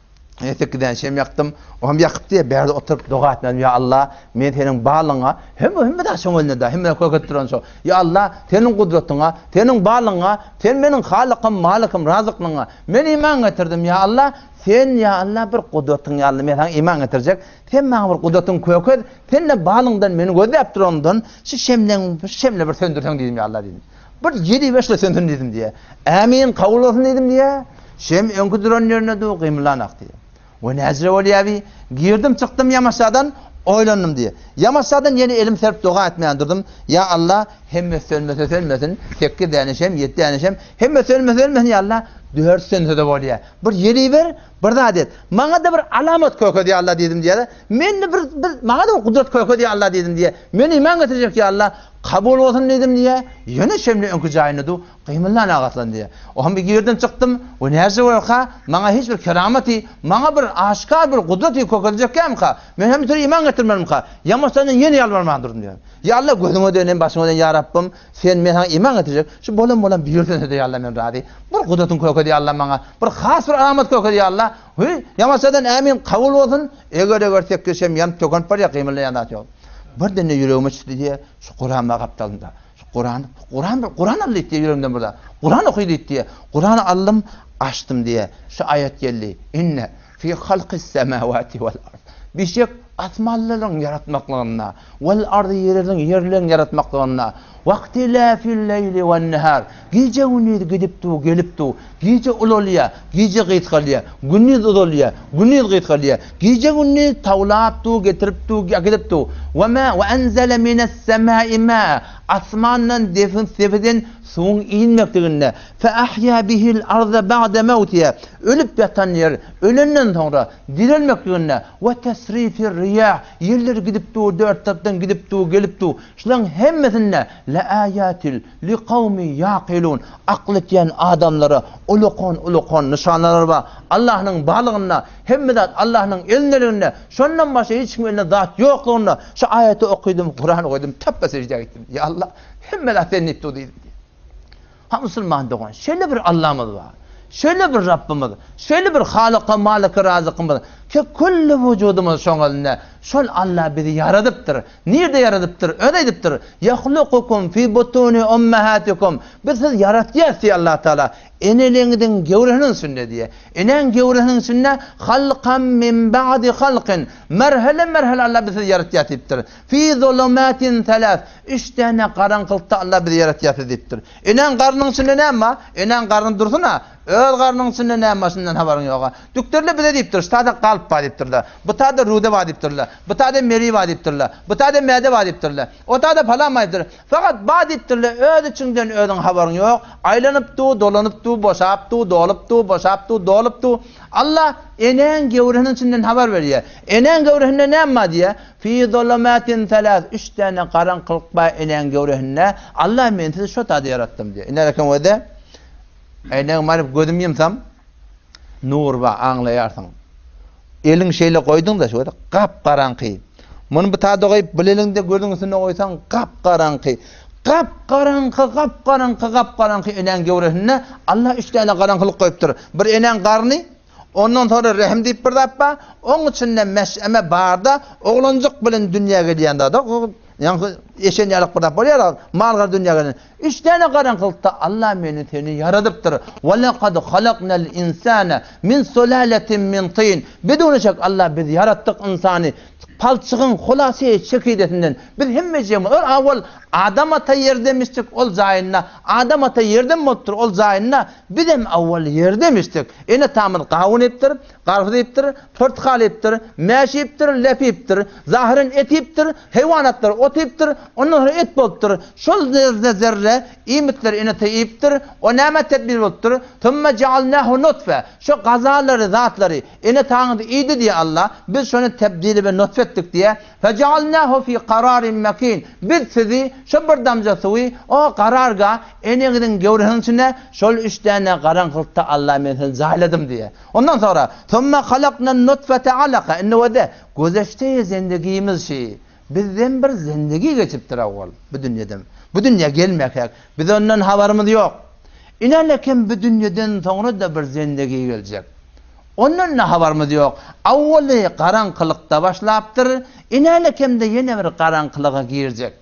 Ýedi-sekiz däne şem ýakdym. Oam ýakyp diýýär, bärde oturyp doga etmedim, ýa Allah, men seniň balyňa, hemme hemme zat şoň elinde-de, hemme zat kök edip duran şo. Ýa Allah, seniň gudratyňa, seniň balyňa, sen meniň Halykym, Malykim, Razyklyňa. Men iman getirdim, ýa Allah, sen, ýa Allah, bir gudratyň ýa Allah, men saňa iman getirjek. Sen maňa bir gudratyňy kökez, Sen-de balyňdan meni gözläp durandan şu şemleň şemle bir söndürseň diýdim ýa Allah diýdim. Bir ýedi beşle sönsün diýdim diýe. Ämin kabul bolsun diýdim diýe. Şem öňki duran ýerinde dur gymylanak diýe. We näjire bolýa bi? Girdim çykdym ýamaşadan oýlandym diýe. Ýamaşadan ýene elim serip doga etmän durdum. Ýa Allah hemme sönmese sönmesin, sekiz däne şem, ýedi däne şem, hemme sönmese sönmesin ýa Allah, dört sönse-de bolýa. Bir ýeli ber, Bir zat et. Maňa-da bir alamat kökez ýa Allah diýdim diýýär. Men-de bir, bir maňa-da bir gudrat kökez ýa Allah diýdim diýýär. Men iman getirjek ýa Allah, kabul bolsun diýdim diýýär. Ýöne şemli öňki jaýynda du, gymyldan agaslan diýýär. Ohm bir girdim çykdym, we näce bolka, maňa hiç bir keramaty, maňa bir aşkar bir gudraty kökezjekkämka, men hem bir iman getirmelimka, ýa ýene ýalbarman durdum diýýär. Ýa Allah gözüňe döneýin, başyňa döneýin ýa Rabbym, Sen men saňa iman getirjek, şu bolan bolan bir sözde ýa Allah men razy. Bir gudratyň kökedi ýa Allah maňa, bir has bir alamat kökedi ýa Allah. Hüý, ýamaşadan ämin kabul bolsun. Eger eger sekgeşem ýanyp tökenip barýar, gymyldaýan zat ýok. Birden-de ýüregime düşdi diýýär, şu Kuran bar gapdalynda. Şu Kuran, Kuran bir Kuran al diýdi ýüregimden bir zat. Kuran oky diýdi diýýär. Kuran aldym, açdym diýýär. Şu aýat geldi. Inne fi halkis semawati wal ard. Bişek asmanlaryň ýaratmaklygynda, wal ardy ýerleriň ýerleriň ýaratmaklygynda, wagtilafil leýli wan nahar, gije-gündiz gidip dur, gelip dur, gije ulalýar, gije gysgalýar, gündiz uzalýar, gündiz gysgalýar, gije-gündiz tawlap dur, getirip dur, äkidip dur, we ma we enzele mines semai maa, asmandan defin sepeden suwuň inmekliginde, fe ahýa bihil arda ba'de mewtiha, ölüp ýatan ýer ölenden soňra direlmekliginde, we tesrifir riýah, ýeller gidip dur, dört tarapdan gidip dur, gelip dur, şularyň hemmesinde leaýatil likawmi ýakilun, akyl etýän adamlara ulakan-ulakan nyşanalar bar. Allahnyň barlygynda, hemme zat Allahnyň elindeliginde, şondan başga hiç kimiň elinde zat ýoklugynda, şu aýaty okydym, Kurany goýdum, tapba seždä gitdim. Ýa Allah, hemme zat sen diýip dur diýdim. Ha musulman dogan, şeýle bir Allamyz bar. Şeýle bir Rabbymyz, şeýle bir Halyk-a Malyk-y Razykymyz ki, külli wujudymyz şoň elinde. Şol Alla bizi ýaradypdyr. Nirde ýaradypdyr? Özi aýdypdyr, Ýahlukukum fi butuni ummahatikum. Biz sizi ýaratýas diýýär Allah Taala. Eneleňiziň göwresiniň içinde diýýär. Enäň göwresiniň içinde halkan min ba'di halkin. Merhele-merhele Allah biz sizi ýaratýas diýipdir. Fi zulumatin selas. Üç däne garaňkylykda Allah bizi ýaratýar sizi diýipdir. Enäň garnyň içinde näme bar? Enäň garny dursun-a. Öz garnyň içinde näme bar şundan habaryň ýog-a. Dükderler bize diýipdir, şu tada galp bar diýipdirler. Bu tada ruda bar diýipdirler. Bu tada meri bar diýipdirler. Bu tada mäde bar diýipdirler. O tada palan bar diýipdirler. Fakat bar diýipdirler, öz içiňden özüň habaryň ýok. Aýlanyp dur, dolanyp dur, boşap dur, dolup dur, boşap dur, dolup dur. Allah enäň gewresiniň içinden habar berýär. Enäň gewresinde näme bar diýýär? Fi zulumatin selas, üç däne garaňkylyk bar enäň gewresinde. Allah men sizi şo tada ýaratdym diýýär. Iner eken özi. Äýnegimi aýryp gözümi ýumsam, nur bar, aňlaýarsyň. Eliň şeýle goýduň-da, şu wagt gap-garaňky. Muny bu tada goýup, bu eliňde gözüň üstünde goýsaň, gap-garaňky. Gap-garaňky, gap-garaňky, gap-garaňky enäň göwresinde Allah üç däne garaňkylyk goýupdyr. Bir enäň garny, ondan soňra rehim diýip bir zat bar, oň içinde meş'eme bar-da, oglanjyk bilen dünýä gelýän zat. Ýaňky eşen ýalyk bir zat bolýar, mal-gara dünýä gelen. Üç däne garaňkylykda Allah meni seni ýaradypdyr. Ve lekad halaknal insane min sulaletin min tin. Biduni şek Allah biz ýaratdyk ynsany palçygyň hulaseýi çekidesinden. Biz hemmejigimiz ol awal Adam ata ýerdemişdik ol jaýynda. Adam ata ýerden bolupdyr ol jaýynda. Bizem awal ýerdemişdik. Ene-atamyz gawun iýipdir, garpyz iýipdir, pyrtykal iýipdir, mäş iýipdir, lep iýipdir, zahyren et iýipdir, Heýwanatlar ot iýipdir, ondan soňra et bolupdyr. Şol zerre-zerre iýmitleri ene-ata iýipdir. O nämä tebdil bolupdyr? Sümme jealnahu nutfe. Şo gazalary, zatlary ene-ataňyz iýdi diýýär Allah. Biz şony tebdil we nutfe etdik diýýär. Fejealnahu fi kararin mekin. Biz sizi, şo bir damja suwy, o kararga, eneňiziň göwresiniň içinde, şol üç däne garaňkylykda Allah men sizi jaýladym diýýär. Ondan soňra, Sümme halaknan nutfete alaka. Indi o-da, Güzeşte zendigimiz şi. Bizden bir zendigi geçipdir owal bu dünýeden. Bu dünýä gelmäkäk. Biz ondan habarymyz ýok. Inälekem bu dünýeden soňra-da bir zendigi geljek. Ondan-da habarymyz ýok. Awwaly garaňkylykda başlapdyr, inälekem-de ýene bir garaňkylyga girjek.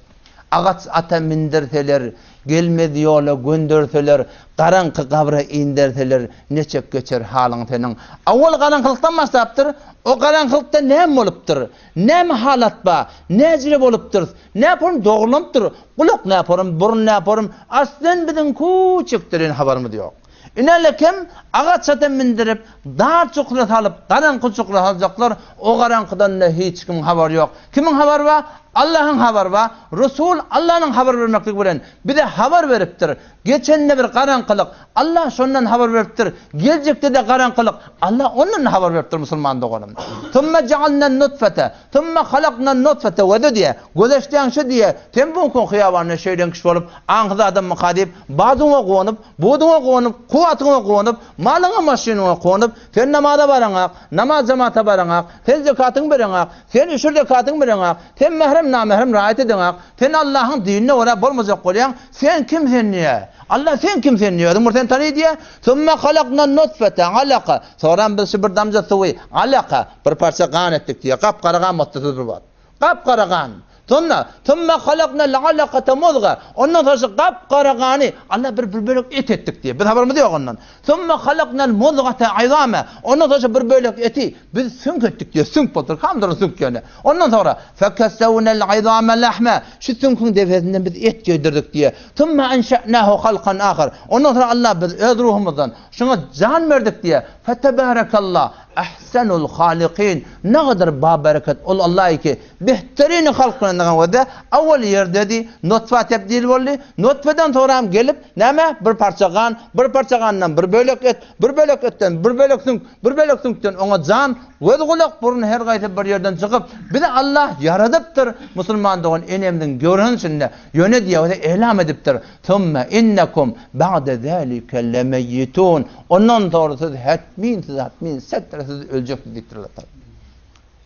Agaç ata mindirseler, gelmez ýola gönderseler, garaňky gabra inderseler, neçek geçer halyň seniň? Owal garaňkylykdan başlapdyr, o garaňkylykda näme bolupdyr? Näme halat bar? Näjire bolupdyrys? Näporum dogrulanypdyr? Gulak näporum, burun näporum? Aslen biziň kuçikdirin habarymyz ýok. Inelekem agaç ata mindirip, dar çukura salyp, garaňky çukura saljaklar, o garaňkydan-da hiç kimiň habary ýok. Kimiň habary bar? Allahyň habary bar. Resul Allanyň habar bermekligi bilen bize habar beripdir. Geçende bir garaňkylyk, Allah şondan habar beripdir. Geljekde-de garaňkylyk, Allah ondan-da habar beripdir musulman doganym. Summa ja'alnan nutfete, summa halaknan nutfete we-de diýýär. Gözeşdäň şu diýýär, sen bu günki hyýabanda şeýle kişi bolup, aňsyz adammyka diýip, badyňa gonup, Buduňa gonup, kuwwatyňa gonup, malyňa, maşynyňa gonup, sen namaza baraňak, namaz jemata baraňak, sen zekatyňy bereňak, sen üşür zekatyňy bereňak, sen mährem, namährem raýat edeňak, sen Allahyň dinine görä bolmajak bolýaň, sen kim sen diýýär. Allah sen kim sen diýýär, özüň bir sen tany diýýär. Summa halaknan nutfete alaka. Soňram biz şu bir damja suwy alaka, bir parça gan etdik diýýär. Gap-gara gan bolupdyr bir wagt. Gap-gara gan. Sonda, Summa halaknal alakata muzga. Ondan soň şu gap-gara gany Allah bir bir bölek et etdik diýýär. Biz habarymyz ýok ondan. Summa halaknal muzgata izama. Ondan soň şu bir bölek eti biz süňk etdik diýýär. Süňk bolupdyr. Kamdyr süňk ýöne. Ondan soňra fekesewnel izama lahma. Şu süňküň depesinden biz et geýdirdik diýýär. Summa enşe'nahu halkan ahar. Ondan soňra Allah biz öz ruhumyzdan şuňa jan berdik diýýär. Fetebarekallah. Ahsenul halikin, ne gadar babereket ol Allah ki, behterin halk bilen we awal ýerdedi, nutfa tebdil boldy, nutfadan soňra hem gelip, näme, bir parça gan, bir parça gandan bir bölek et, bir bölek etden bir bölek süňk, bir bölek süňkden oňa jan, göz, gulak, burun her gaýsy bir ýerden çykyp, bizi Allah ýaradypdyr, musulman dogan enemiziň göwresiniň içinde, ýöne diýýär, elam edipdir, Sümme innekum ba'de zalike lemeyyitun. Ondan soňra siz hetmin siz hatmin setre siz öljeksiz diýipdir Allah Taala.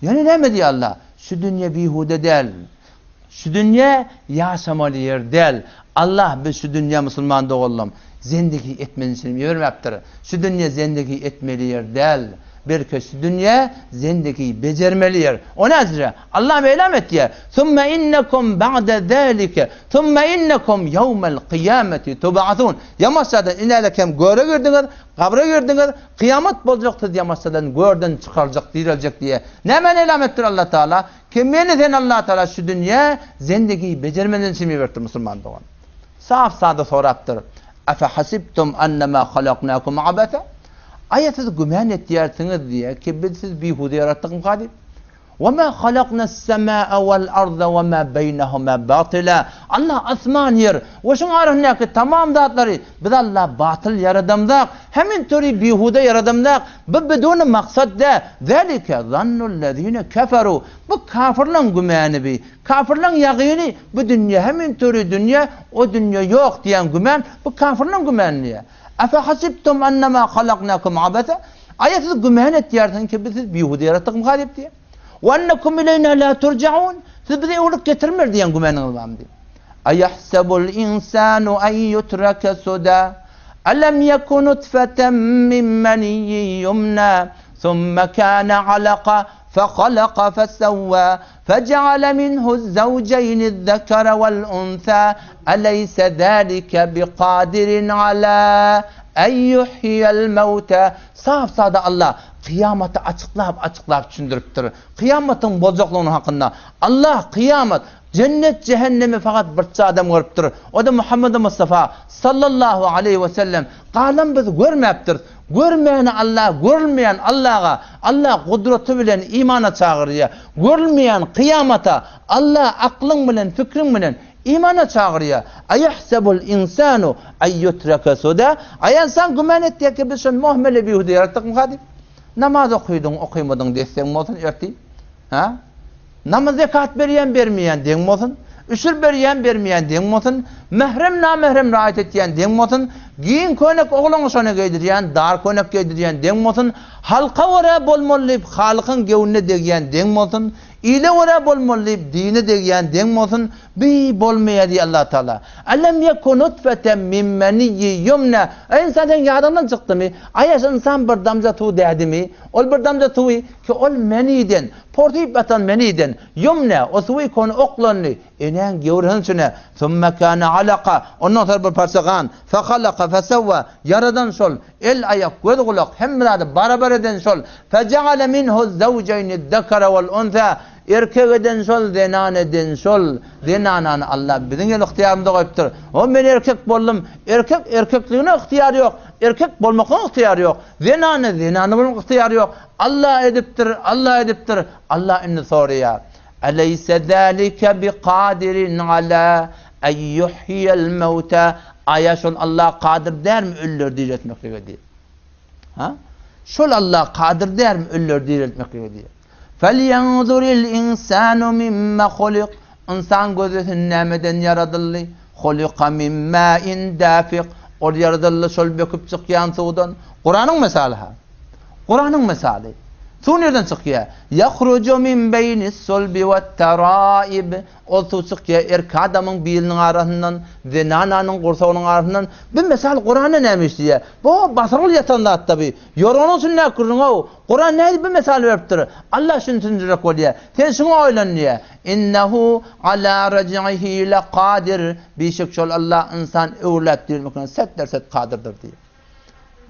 Ýöne näme diýýär Allah? Şu dünýe bihude däl. Şu dünýe ýaşamaly ýer däl. Allah biz şu dünýä musulman doganlarym. Zendegi etmeli üçin ibermäpdir. Şu dünýe zendegi etmeli ýer däl. Belki şu dünýe zendegi bejermeli ýer. O näjre? Allah meýlam etýär. Summa innekum ba'de zalike, summa innekum ýewmel kyýameti tub'asun. Ýamaşjadan inälek hem göre girdiňiz, gabra girdiňiz, kyýamat boljak siz ýamaşjadan görden çykaryljak, direljek diýýär. Nämäni elam etdir Allah Taala? Ki meni sen Allah Taala şu dünýä zendegi bejermeli üçin iberipdir musulman dogan. Sap-sada sorapdyr, Efehasibtum annema halaknakum abasa? Aýa siz gümän etýärsiňiz diýýär ki, biz sizi bihuda ýaratdykmyka diýip. Wema halaknas-semaa wal-arda wema beýnehuma batyla. Allah asman, ýer we şuň arasyndaky tamam zatlary biz Allah batyl ýaradamzak, hemin töri bihuda ýaradamzak, bu biduni maksat dä. Zalike zannullezine keferu. Bu kafirleň gümäni bi. Kafirleň ýagyny bu dünýe hemin töri dünýe, o dünýe ýok diýen gümän, bu kafirleň gümäni diýýär. Efehasibtum annema halaknakum abasa? Aýa siz gümän etýärsiňiz ki biz sizi bihuda ýaratdykmyka diýip diýýär. We ennekum ileýna la turjaun? Siz bize öwrülip getirmer diýen gümäniňiz barmy diýip. Aýahsebul insanu en yutraka suda? Alam yeku nutfeten min meniyyin yumna, thumma kana alaka fehalaka fesewwa, Fejeale minhu'z-zewjeýni z-zekere wal-unsa, eleýse zälike bikadirin ala en ýuhýiýel-mewte. Sap-sada Allah kyýamaty açyklap-açyklap düşündiripdir. Kyýamatyň boljaklygyny hakynda. Allah kyýamat, jennet, jähennemi fakat birçe adam görüpdir. O-da Muhammedi Mustafa sallallahu aleýhi we sellem. Galan biz görmäpdiris. Görmäni Alla, görülmeýän Allaga, Alla gudraty bilen imana çagyrýar. Görülmeýän kyýamata Alla aklyň bilen, pikriň bilen imana çagyrýar. Aýahsebul insanu ay ýutreke suda? Aý ynsan güman etýär ki, biz şony muhmele bihuda ýaratdykmyka diýip. Namaz okydyň, okymadyň desseň bolsun ertir. Hä? Namaz zekat berýän bermeýän deň bolsun, üşür berýän bermeýän deň bolsun, mährem namährem raýat etýän deň bolsun, giň köýnek oglaňa şony geýdirýän, dar köýnek geýdirýän deň bolsun, halka görä bolmaly diýip halykyň göwnüne degýän deň bolsun, ile görä bolmaly diýip dine degýän deň bolsun, bi bolmaýar diýýär Allah Taala. Elem ýeku nutfeten min meniyyi ýumna, Eý ynsan seň ýadyňdan çykdymy? Aýaş ynsan bir damja suw dädimi? Ol bir damja suwy ki ol meniden, Porsyp ýatan meniden, Ýumne, o suwy kony oklandy, enäň gewresiniň içine, Sümme kâne alaka, ondan soň bir parça gan, Fehalaka fesewwa, ýaradan şol, el-aýak, göz-gulak, hemme zady barabar eden şol, Fejeale minhu'z-zewjeýni'z-zekere wal-unsä, erkek eden şol, zenan eden şol, zenanany Allah biziň el ygtyýarymyza goýupdyr. O men erkek boldum, erkek erkekligine ygtyýary ýok, erkek bolmaklygyna ygtyýary ýok, zenana zenany bolmak ygtyýary ýok, Allah edipdir, Allah edipdir. Allah indi soraýar, Eleýse zälike bikadirin ala en ýuhýiýel mewta? Aýa şol Allah kadyr dälmi ölüleri direltmeklige diýip. Ha? Şol Allah kadyr dälmi ölüleri direltmeklige diýip. Felýenzuril insanu mimma hulik. Ynsan gözlesin nämeden ýaradyldy? Hulika min ma'in dafik. Ol ýaradyldy şol böküp çykýan suwdan. Kuranyň mysaly ha. Kuranyň mysaly. Suw nirden çykýar? Ýahruju min beýnis sulbi wet-taraib. Ol suw çykýar erkek adamyň biliniň arasyndan, zenananyň gursagynyň arasyndan. Bu mysal Kuranda näme iş diýýär? Bu basyrgyl ýatan zatda bu. Ýorganyň içindäki gürrüň-ow. Kuran nädip bu mysaly beripdir? Allah şuny düşündirjek bolýar. Sen şuňa oýlan diýýär. Innehu ala rej'ihi lekadir. Bişek şol Allah ynsan öwrüläp dirmekine set-derset kadyrdyr diýýär.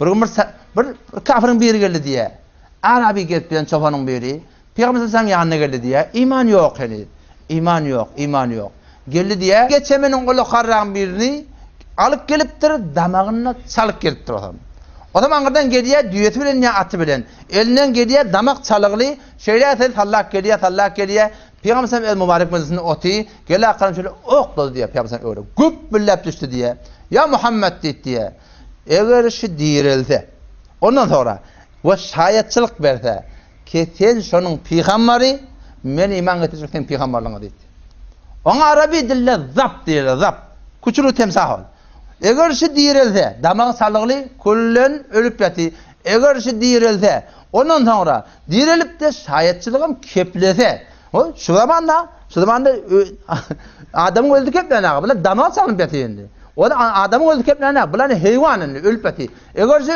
Bir gün bir bir kafiriň biri geldi diýýär. Arabi gezip ýören çopanyň biri Pygamber sallallahu ýanyna geldi diýýär. Iman ýok heniz. Iman ýok, iman ýok. Geldi diýýär. Geçemeniň ulakarragyň birini alyp gelipdir, damagyna çalyp gelipdir osam. Osam aňyrdan gelýär, düýesi bilen ýa aty bilen. Elinden gelýär, damak çalygly, şeýle sel sallap gelýär, sallap gelýär. Pygamber sallallahu öz mübarek mejlisinde oty, gel akaram şeýle oklady diýýär Pygamber sallallahu öwre. Güpbülläp düşdi diýýär. Ýa Muhammet diýdi diýýär. Eger şu direlse, ondan soňra we şaýatçylyk berse, ki sen şonuň pygambary, men iman getirjek seň pygambarlygyňa diýdi. Oňa arabi dilde zap diýilýär, zap. Küçülik temsah ol. Eger şu direlse, damagy salygly küllen ölüp ýaty. Eger şu direlse, ondan soňra direlip-de şaýatçylygam keplese, o şu zamanda, şu zamanda adamyň öldi keplenaga, bular damagy çalynyp ýatyr indi. Ol adamyň özi keplänä, bular heýwan indi, ölüp ýatyr. Eger şu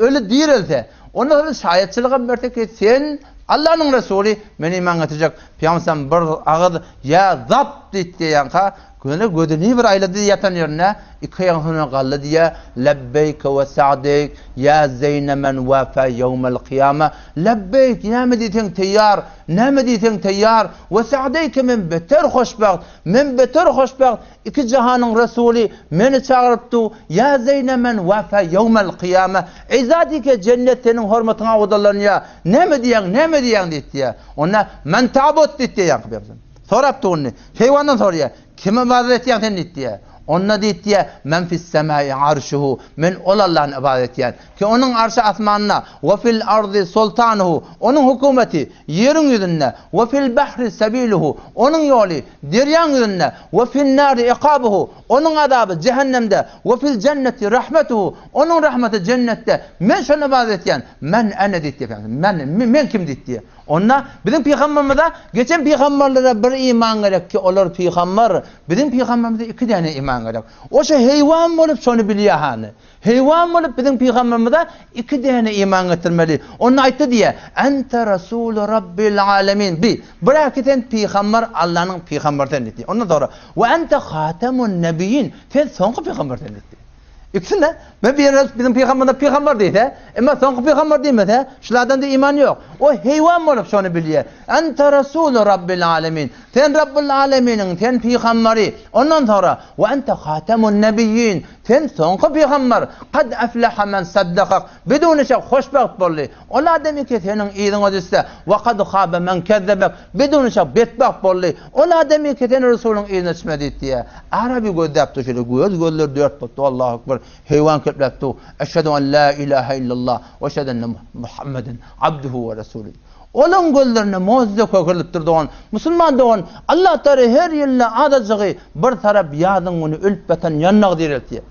öli direlse, onda soň şaýatçylygam berse ki, sen Allanyň resuly, men iman getirjek. Pygamberimiz bir agyz ýa zap diýip diýýänka, göni gözüni bir aýlady ýatan ýerinde, iki aýagynyň üstüne galdy diýýär, Lebbeýke we sa'deýk, ýa zeýne men wafa ýewmel kyýama. Lebbeýk, näme diýseň teýýar, näme diýseň teýýar, we sa'deýke men beter hoşbagt, men beter hoşbagt, Iki jahanyň Resuly meni çagyryp du, Ýa Zeýne men wafa ýewmel kyýame, Eý zat ki jennet seniň hormatyňa owadanlanýar, näme diýýäň, näme diýýäň diýip diýýär. Onda Men ta'bud diýip diýýär ýaňky pygamberimiz. Sorap du indi. Heýwandan soraýar. Kime ybadat etýäň sen diýip diýýär. Onda diýip diýýär, Men fis semai arşuhu, men ol Allany ybadat etýän. Ki onuň arşy asmanda, we fil ardy sultanuhu, onuň hökümeti ýeriň ýüzünde, we fil bahri sebiluhu, onuň ýoly Derýaň ýüzünde, we fin-nari ikabuhu, onuň azaby jähennemde, we fil-jenneti rahmetuhu, onuň rahmaty jennetde, men şony ybadat etýän, men ene diýip diýýär pygamber, men, men kim diýip diýýär. Onda biziň pygamberimize, geçen pygamberlere bir iman gerek ki, olar pygamber, biziň pygamberimize iki däne iman gerek. Oşa heýwan bolup şony bilýär hany. Heýwan bolup biziň pygamberimize iki däne iman getirmeli. Onda aýtdy diýýär, Ente rasulu rabbil alemin. Bi, biraki sen pygamber, Allanyň pygamberi sen diýdi. Ondan soňra, we ente hatemun nebiýin. Sen soňky pygamber sen diýdi. Ikisinde, men bir biziň pygamberimize pygamber diýse, emma soňky pygamber diýmese, şulardan-da iman ýok. O heýwan bolup şony bilýär. Ente rasulu rabbil alemin. Sen Rabbul aleminiň, sen pygamberi. Ondan soňra, we ente hatemun nebiýin. Sen soňky pygamber, Kad aflaha men saddakak, biduni şek hoşbagt boldy. Ol adam ki seniň yzyňa düşse, we kad haba men kezzebek, biduni şek betbagt boldy. Ol adam ki seniň Resulyň yzyna düşmedi diýip diýýär. Araby gözläp dur şeýle göz gözleri dört bolupdy, Allahu ekber, heýwan kepläp dur, Eşhedü en la ilahe illallah we eşhedü enne Muhammeden abduhu we resuluh. Olaň gözlerinde mozyza kökerilipdir dogan. Musulman dogan, Allatagala her ýylda azajygy bir tarap ýazyň güni ölüp ýatan ýandagy direltýär.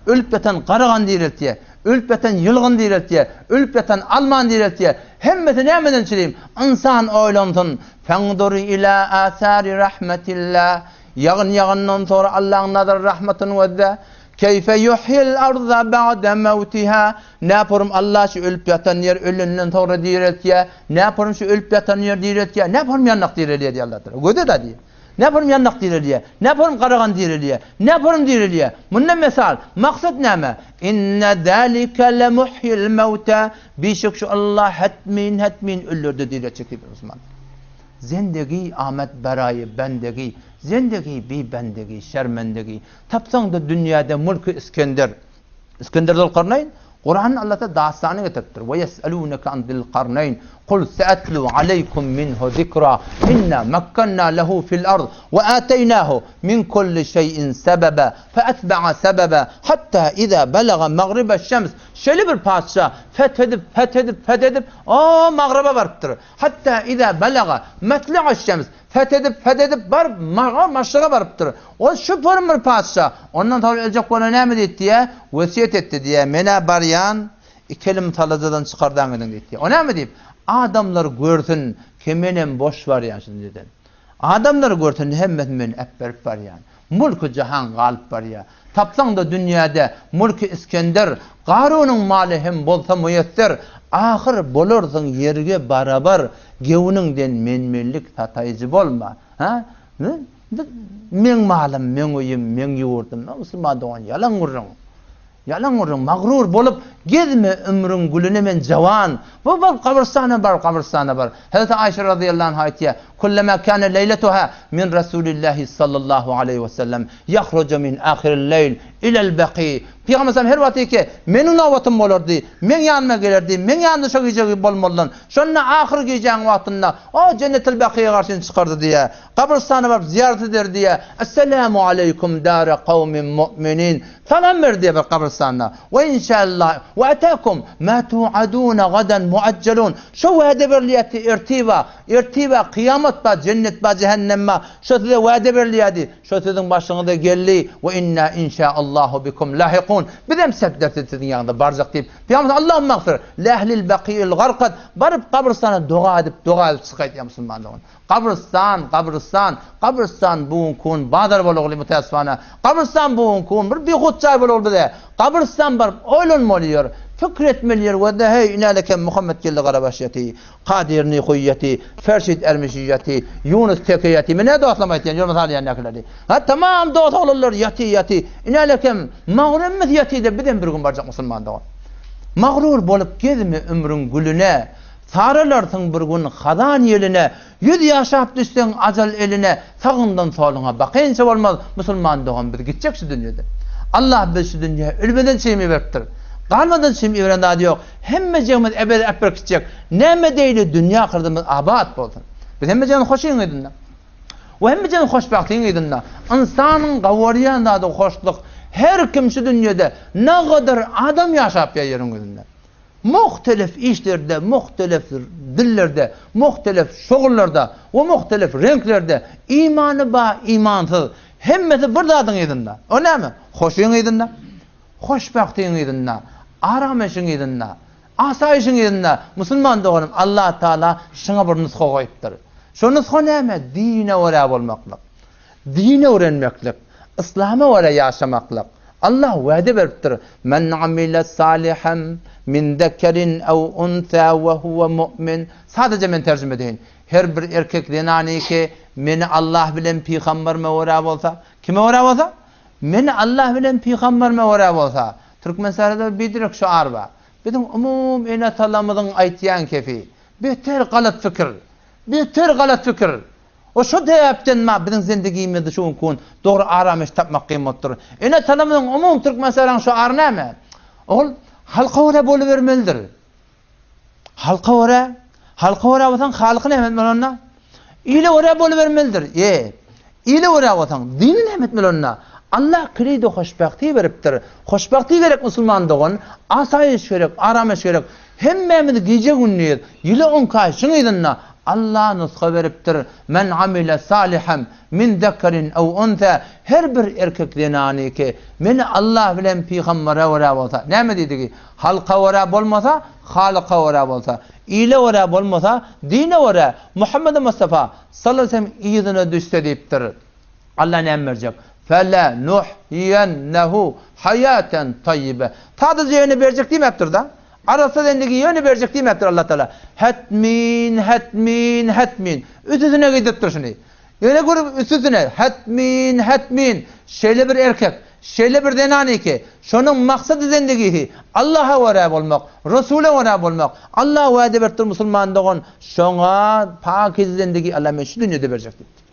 Ölüp ýatan garagany direltýär. Ölüp ýatan ýylgyny direltýär. Ölüp ýatan almany direltýär. Hemmesi nämeden çirim? Ynsan oýlansyn. Fendur ila asari rahmetilla. Ýagyn ýagandan soňra Allaň nazar rahmatyny gözle. Keýfe yuhyil arda ba'de mewtiha. Näporum Allah şu ölüp ýatan ýer ölenden soňra direltýär. Näporum şu ölüp ýatan ýer direltýär. Näporum ýandak direlýär diýýär Allah Tagala. Göze-de diýýär. Näporum ýandak direlýär. Näporum garagan direlýär. Näporum direlýär. Munda mesal, maksat näme? Inne zalike lemuhyil mewta. Bişek şu Allah hetmin hetmin ölüleri-de direltjek diýip musulman. Zendegi amet beraýy bendegi, zendegi bi bendegi şermendegi. Tapsaň-da dünýäde mulky Iskender. Iskender Zülkarnaýn, Kuranda Allah Taala dastany getiripdir. We ýes'elûneke an zil-karnaýn, kul se'etlu aleýkum minhu zikra, inna makkanna lehu fil ard we âteýnâhu min kulli şeý'in sebebe, fe'etbe'a sebebe, hatta izâ belaga magribeş-şems. Şeýle bir patyşa fethedip, fethedip, fethedip, o magryba barypdyr. Hatta izâ belaga metle'eş-şems. Fethedip, fethedip baryp, maga maşyga barypdyr. Ol şüpürüm bir patyşa. Ondan soň öljek bolanda näme diýdi diýýär? Wesýet etdi diýýär, Men-ä barýan, iki elim talajadan çykardaň gidiň diýdi. O näme diýip? Adamlar görsün ki menem boş barýan şu dünýeden. Adamlar görsün hemmesini men äpberip barýan. Mulky jahan galyp barýar. Tapsaň-da dünýäde mulky Isgender, Garunyň maly hem bolsa muýesser, ahyr bolarsyň ýerge barabar, gewniňden men-menlik sataýjy bolma. Hä? Meň malym, meň öýüm, meň ýurdum. Musulman dogan, ýalan gürrüň. Ýalan gürrüň, magrur bolup gezme ömrüň gülüne men jawan. Bu bolup gabrystana bar, gabrystana bar. Hezreti Aýşe razyýallahu anha aýtýar, Kullama kana leýletuha min Rasulillahi sallallahu aleýhi we sellem ýahruju min ahiril leýl ilel baki. Pygamber sallam her wagt diýki, meniň nobatym bolardy, meň ýanyma gelerdi, meň ýanymda şo gije bolmalydan. Şonda ahyr gijäň wagtynda o Jennetil Bakyýa garşy çykardy diýýär. Gabrystana baryp zyýarat eder diýýär. Esselamu aleýkum dara kawmin mu'minin. Salam ber diýýär bir gabrystanda. We inşallah we atakum ma tu'aduna gadan muajjalun. Şo wada berilýär ki ertiba, ertiba kyýamat. Kyýamat bar, jennet bar, jähennem bar. Şo size wada berilýärdi. Şo siziň başyňyza geldi. We inna inşaallahu bikum lahikun. Bizem sebdersiz siziň ýanyňyza barjak diýip, Pygamberimiz Allahumma gfir li ehlil baki'il garkad baryp gabrystana doga edip, doga edip çykaýdýar musulman dogan. Gabrystan, gabrystan, gabrystan bu günki gün bazar bolagly mütäessifana. Gabrystan bu günki gün bir bihut jaý bolagly bize. Gabrystan baryp oýlanmaly ýer, pikir etmeli ýer we heý inälekem Muhammetgeldi Garabaş ýaty, Kadyr Nihuý ýaty, Ferşit Ermişi ýaty, Ýunus Teke ýaty. Men nä dostlam aýtýan ýörme salýan näkileri. Ha tamam dost oglanlar ýaty ýaty. Inälekem magrumymyz ýaty-da bizem bir gün barjak musulman dogan. Magrur bolup gezme ömrüň gülüne. Saralarsyň bir gün hazan ýeline, Ýüz ýaşap düşseň ajal eline, Sagyňdan soluňa bakynça bolmaz, Musulman dogan biz gitjek şu dünýeden. Allah bizi şu dünýä ölmeden çymy iberipdir. Galmadan çymy iberen zady ýok. Hemmejigimiz ebedi äpber gitjek. Näme edeýli dünýe ahyrdymyz abat bolsun. Biz hemmejigimiz hoşyň yzynda. We hemmejigimiz hoşbagtyň yzynda. Ynsanyň gawarýan zady hoşluk. Her kim şu dünýede nagadar adam ýaşap ýa ýeriň ýüzünde. Muhtelif işlerde, muhtelif dillerde, muhtelif şugullarda we muhtelif reňklerde imany bar, imansyz, hemmesi bir zadyň yzynda. O näme? Hoşuň yzynda, hoşbagtyň yzynda, aramyşyň yzynda, asaýyşyň yzynda. Musulman doganym, Allah Taala şuňa bir nusga goýupdyr. Şo nusga näme? Dine görä bolmaklyk. Din öwrenmeklik, yslama görä ýaşamaklyk. Allah wada beripdir, Men amile salihan min zekerin ew unsa we huwe mu'min. Sadaja men terjime edeýin. Her bir erkek zenanyky meni Allah bilen pygamberime görä bolsa, kime görä bolsa? Meni Allah bilen pygamberime görä bolsa. Türkmenistanda biderek şuar bar. Biziň umum ene-atalarymyzyň aýtýan kefi. Beter galat pikir. Beter galat pikir. O şo sebäpden ma biziň zendigimizde şu günki gün dogry arameş tapmak kyn bolup dur. Ene-atalarymyzyň umumy Türkmenistanyň şu ary näme? Ol halka görä bolubermelidir. Halka görä, halka görä bolsaň halyky näme etmeli onda? Ile görä bolubermelidir. E, ile görä bolsaň dini näme etmeli onda? Allah kireýde hoşbagty beripdir. Hoşbagty gerek musulman dogan, asaýyş gerek, arameş gerek. Hemmämiz gije-gündiz, ýyly onki aý şuň yzynda Allah nusga beripdir, Men amile salihan min zekerin ew unsa, her bir erkek zenanyky, meni Allah bilen pygambere görä bolsa, näme diýdigi, halka görä bolmasa, Halyka görä bolsa, ile görä bolmasa, dine görä, Muhammedi Mustafa, sallallahu aleyhi ve sellem, yzyna düşse diýipdir. Allah näme berjek? Fele nuhyiyennehu hayaten tayyibe. Sadaja ýöne berjek diýmäpdir-da. Arassa zendigi ýöne berjek diýmäpdir Allah Taala. Hetmin, hetmin, hetmin. Üstüsine gidipdir şuny. Ýöne görüp üstüsine hetmin, hetmin. Şeýle bir erkek, şeýle bir zenanyky, şonuň maksady zendigisi Allaha görä bolmak, Resule görä bolmak. Allah wada beripdir musulman dogan, şoňa pakize zendigi Allah men şu dünýede berjek diýipdir.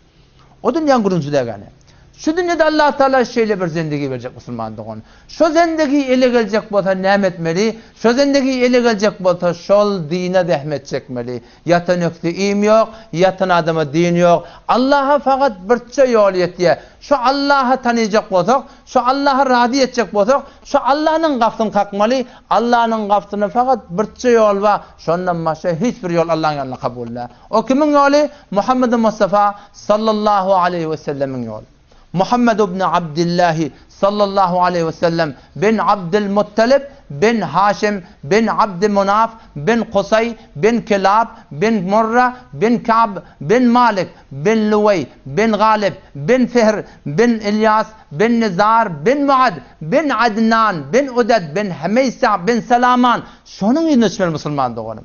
O dünýäň gürrüňsi dägäni. Şu dünýede Allah Tagala şeýle bir zendigi berjek musulman dogan. Şo zendigi ele geljek bolsa näme etmeli? Şo zendigi ele geljek bolsa şol dine zähmet çekmeli. Ýatan ökde iým ýok, ýatan adama din ýok. Allaha fakat birçe ýol ýetýär. Şo Allahy tanyjak bolsak, şo Allahy razy etjek bolsak, şo Allanyň gapysyny kakmaly. Allanyň gapysyna fakat birçe ýol bar. Şondan başga hiç bir ýol Allaň ýanynda kabul däl. O kimiň ýoly? Muhammedi Mustafa sallallahu aleýhi we sellemiň ýoly. Muhammed ibn Abdillahi sallallahu aleýhi we sellem bin Abdul Muttalib bin Haşim bin Abdi Munaf bin Kusay bin Kilab bin Murra bin Ka'b bin Malik bin Luweý bin Galip bin Fihr bin Ilýas bin Nizar bin Muad bin Adnan bin Udad bin Hmeýsa bin Salaman Şonuň yzyna düşmeli musulman doganym.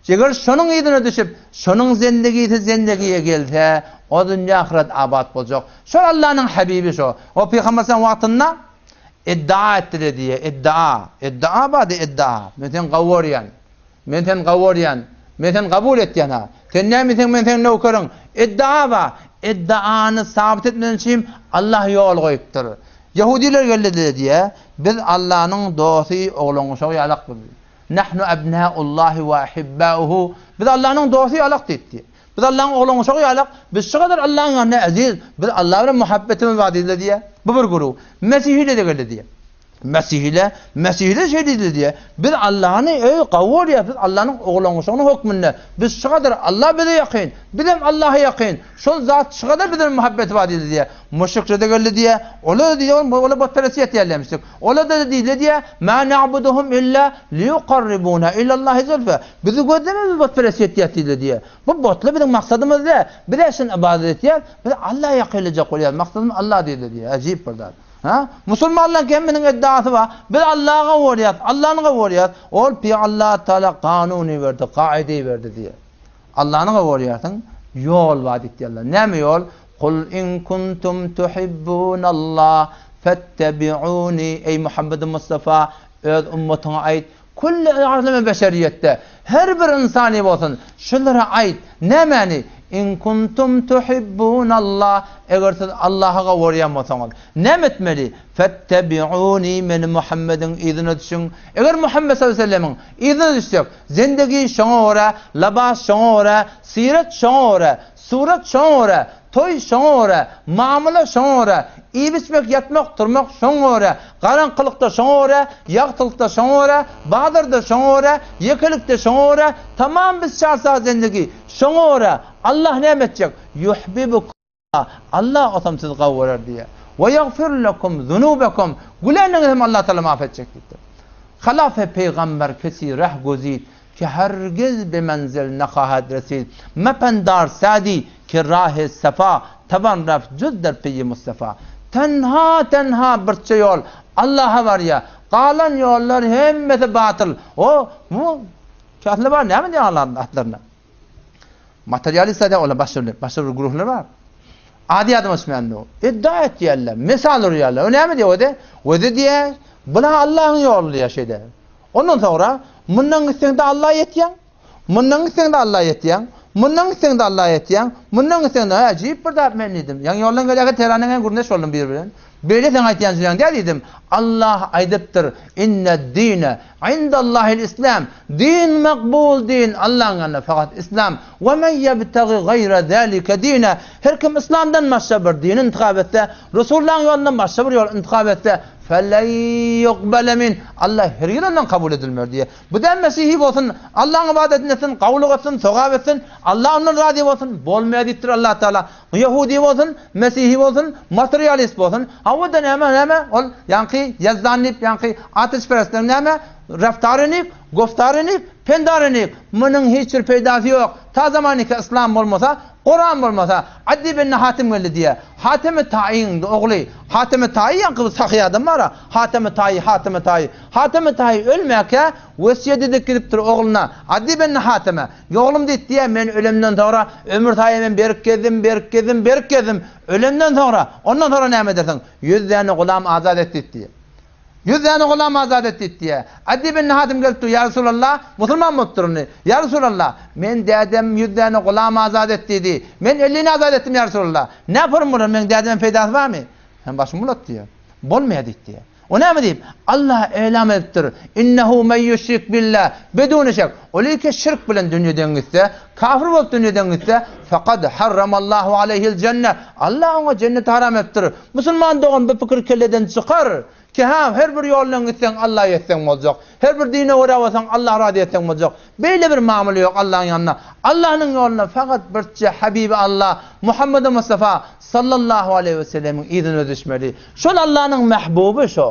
Eger şonuň yzyna düşüp, şonuň zendigisi zendigiýe gelse, o dünýe-ahyret abat boljak. Şol Allanyň habibi şo. O pygamber sallam wagtynda iddia etdile diýýär, iddia. Iddia bardy, iddia. Men seni gowy görýän. Men seni gowy görýän. Men seni kabul etýän-ha. Sen näme diýseň men seniň nöwkeriň. Iddia bar. Iddiany sabyt etmek üçin Allah ýol goýupdyr. Ýehudiler geldi-de diýýär, biz Allanyň dosty, oglan-uşagy ýalak biz. Nahnu abnaullahi we ahibbauhu, Biz Allanyň dosty ýalak diýipdi. Biz Allanyň oglan uşagy ýalak, biz şu gadar Allanyň ýanynda eziz, biz Alla bilen muhabbetimiz bar diýdiler diýýär. Bu bir güruh. Mesihilere geldi diýýär. Mesihile, Mesihile şeý diýdi diýýär. Biz Allany eý gawy görýäs, biz Allanyň oglan-uşagyny hökmünde. Biz şugadar Alla bize ýakyn, bizem Allaha ýakyn. Şol zat şugadar bize muhabbeti bar diýdi diýýär. Müşrikler-de geldi diýýär. Olar diýýär, olar butperestlik etýärlermişdik. Olar-da diýdi diýýär, Ma na'buduhum illa liýukarribuna ilallahi zulfa. Bizi gözleme biz butperestlik etýäs diýdi diýýär. Bu botlar biziň maksadymyz däl. Biz-ä şuny ybadat etýäs, biz Alla ýakynlajak bolýas. Maksadymyz Alla diýdi diýýär. Äjip bir zat. Ha? Musulmanlaryň hemmesiniň eddaasy bar. Biz Allaha gorýas, Allany gorýas. Ol pi Allah Taala kanuny berdi, kaide berdi diýýär. Allany gorýarsyň, ýol bar diýýärler. Näme ýol? Kul in kuntum tuhibbunallah fettebi'uni eý Muhammed Mustafa öz ummatyňa aýt. Külli aleme beşeriýetde her bir ynsany bolsun, şulara aýt, nämäni? In kuntum tuhibbunallah, eger siz Allaha gawarýan bolsaňyz, näme etmeli? Fettebi'uni, meni Muhammediň yzyna düşüň. Eger Muhammet sallallahu aleýhi we sellemiň yzyna düşsek, zendegi şoňa görä, labas şoňa görä, syrat şoňa görä, surat şoňa görä, Toý şoňa görä, mamla şoňa görä, iýip-içmek, ýatmak, turmak şoňa görä, garaňkylykda şoňa görä, ýagtylykda şoňa görä, bazarda şoňa görä, ýekelikde şoňa görä, tamam biz çarsa zendigi, şoňa görä, Allah näme etjek? Ýuhbibukumullah, Allah otam sizi gowy görer diýýär. We ýagfir lekum zunubekum, günäniňizi hem Allah Tagala maaf etjek diýipdir. Halafe pygamber kesi reh gözit, Ki hergiz be menzil nehahet resid, Mependar Sadi ki rahy sefa, Taban raft juz der peýi Mustafa. Tenha tenha birçe ýol Allaha barýa, Galan ýollar hemmesi batyl. O, bu, şasyna bar näme diýýär Allahyň atlaryna? Materialistler diýýär, olar başga bir, başga bir guruhlar bar. Ady ýadyma düşmändir o. Iddia etýärler, mesal urýarlar. O näme diýýär o-da? O-da diýýär, bular Allahyň ýoly diýýär şeýle. Ondan soňra, mundan gitseň-de Alla ýetýäň, mundan gitseň-de Alla ýetýäň, mundan gitseň-de Alla ýetýäň, mundan gitseň-de, hä, jüýp bir zat men diýdim. Ýaňy ýoldan gelýärkä Tehrana gelen gürrüňdeş boldum biri bilen. Beýle seň aýtýan jüýäň däl diýdim. Allah aýdypdyr, Inne-d-dine indallahil islam. Din makbul din Allaň ýanynda fakat islam. We men ýebtagi gaýra zalike dine. Her kim islamdan başga bir dini intihap etse, Resulullahyň ýolundan başga bir ýol intihap etse, Felen ýukbele min, Allah hergiz ondan kabul edilmer diýýär. Bu däl mesihi bolsun, Allaň ybadatyny etsin, gowulyk etsin, sogap etsin, Allah ondan razy bolsun, bolmaýar diýipdir Allah Tagala. Ýehudi bolsun, mesihi bolsun, materialist bolsun, hawa-da näme, näme, ol ýaňky Ýazdan diýip, ýaňky ateşperestleriň näme, reftary nik, goftary nik, pendary nik, munuň hiç bir peýdasy ýok. Ta zamaniki yslam bolmasa, Kuran bolmasa, Addi ibn Hatim geldi diýýär. Hatemi Taýyň ogly, Hatemi Taýy ýaňky bir sahy adam bar-a, Hatemi Taýy, Hatemi Taýy. Hatemi Taýy ölmäkä wesýet edip gidipdir ogluna, Addi ibn Hateme, Oglum diýip diýýär, men ölemden soňra ömür saýa men berik gezdim, berik gezdim, berik gezdim. Ölemden soňra, ondan soňra näme edersiň? Ýüz däne gulam azat et diýip diýýär. Ýüz däne gulam azat et diýip diýýär. Adi ibn Hatim gelip dur, Ýa Resulallah, musulman bolupdyr indi. Ýa Resulallah, men dädem ýüz däne gulam azat et diýdi. Men ellini azat etdim, ýa Resulallah. Näparym bolar, meň dädeme peýdasy barmy? Sen başyňy bulat diýýär. Bolmaýar diýip diýýär. O näme diýip? Allah elam edipdir. Innehu men ýüşrik billah, bedune şek. Ol ilki şirk bilen dünýeden gitse, kafir bolup dünýeden gitse, fekad harramallahu aleýhil jenne. Allah oňa jenneti haram edipdir. Musulman dogan bu pikiri kelleden çykar, ki ha her bir ýoldan gitseň Alla ýetseň boljak, her bir dine görä bolsaň Alla razy etseň boljak. Beýle bir mamla ýok Allaň ýanynda. Allanyň ýolunda fakat birje Habibi Alla Muhammedi Mustafa sallallahu aleýhi we sellemiň yzyna düşmeli. Şol Allanyň mähbuby şo.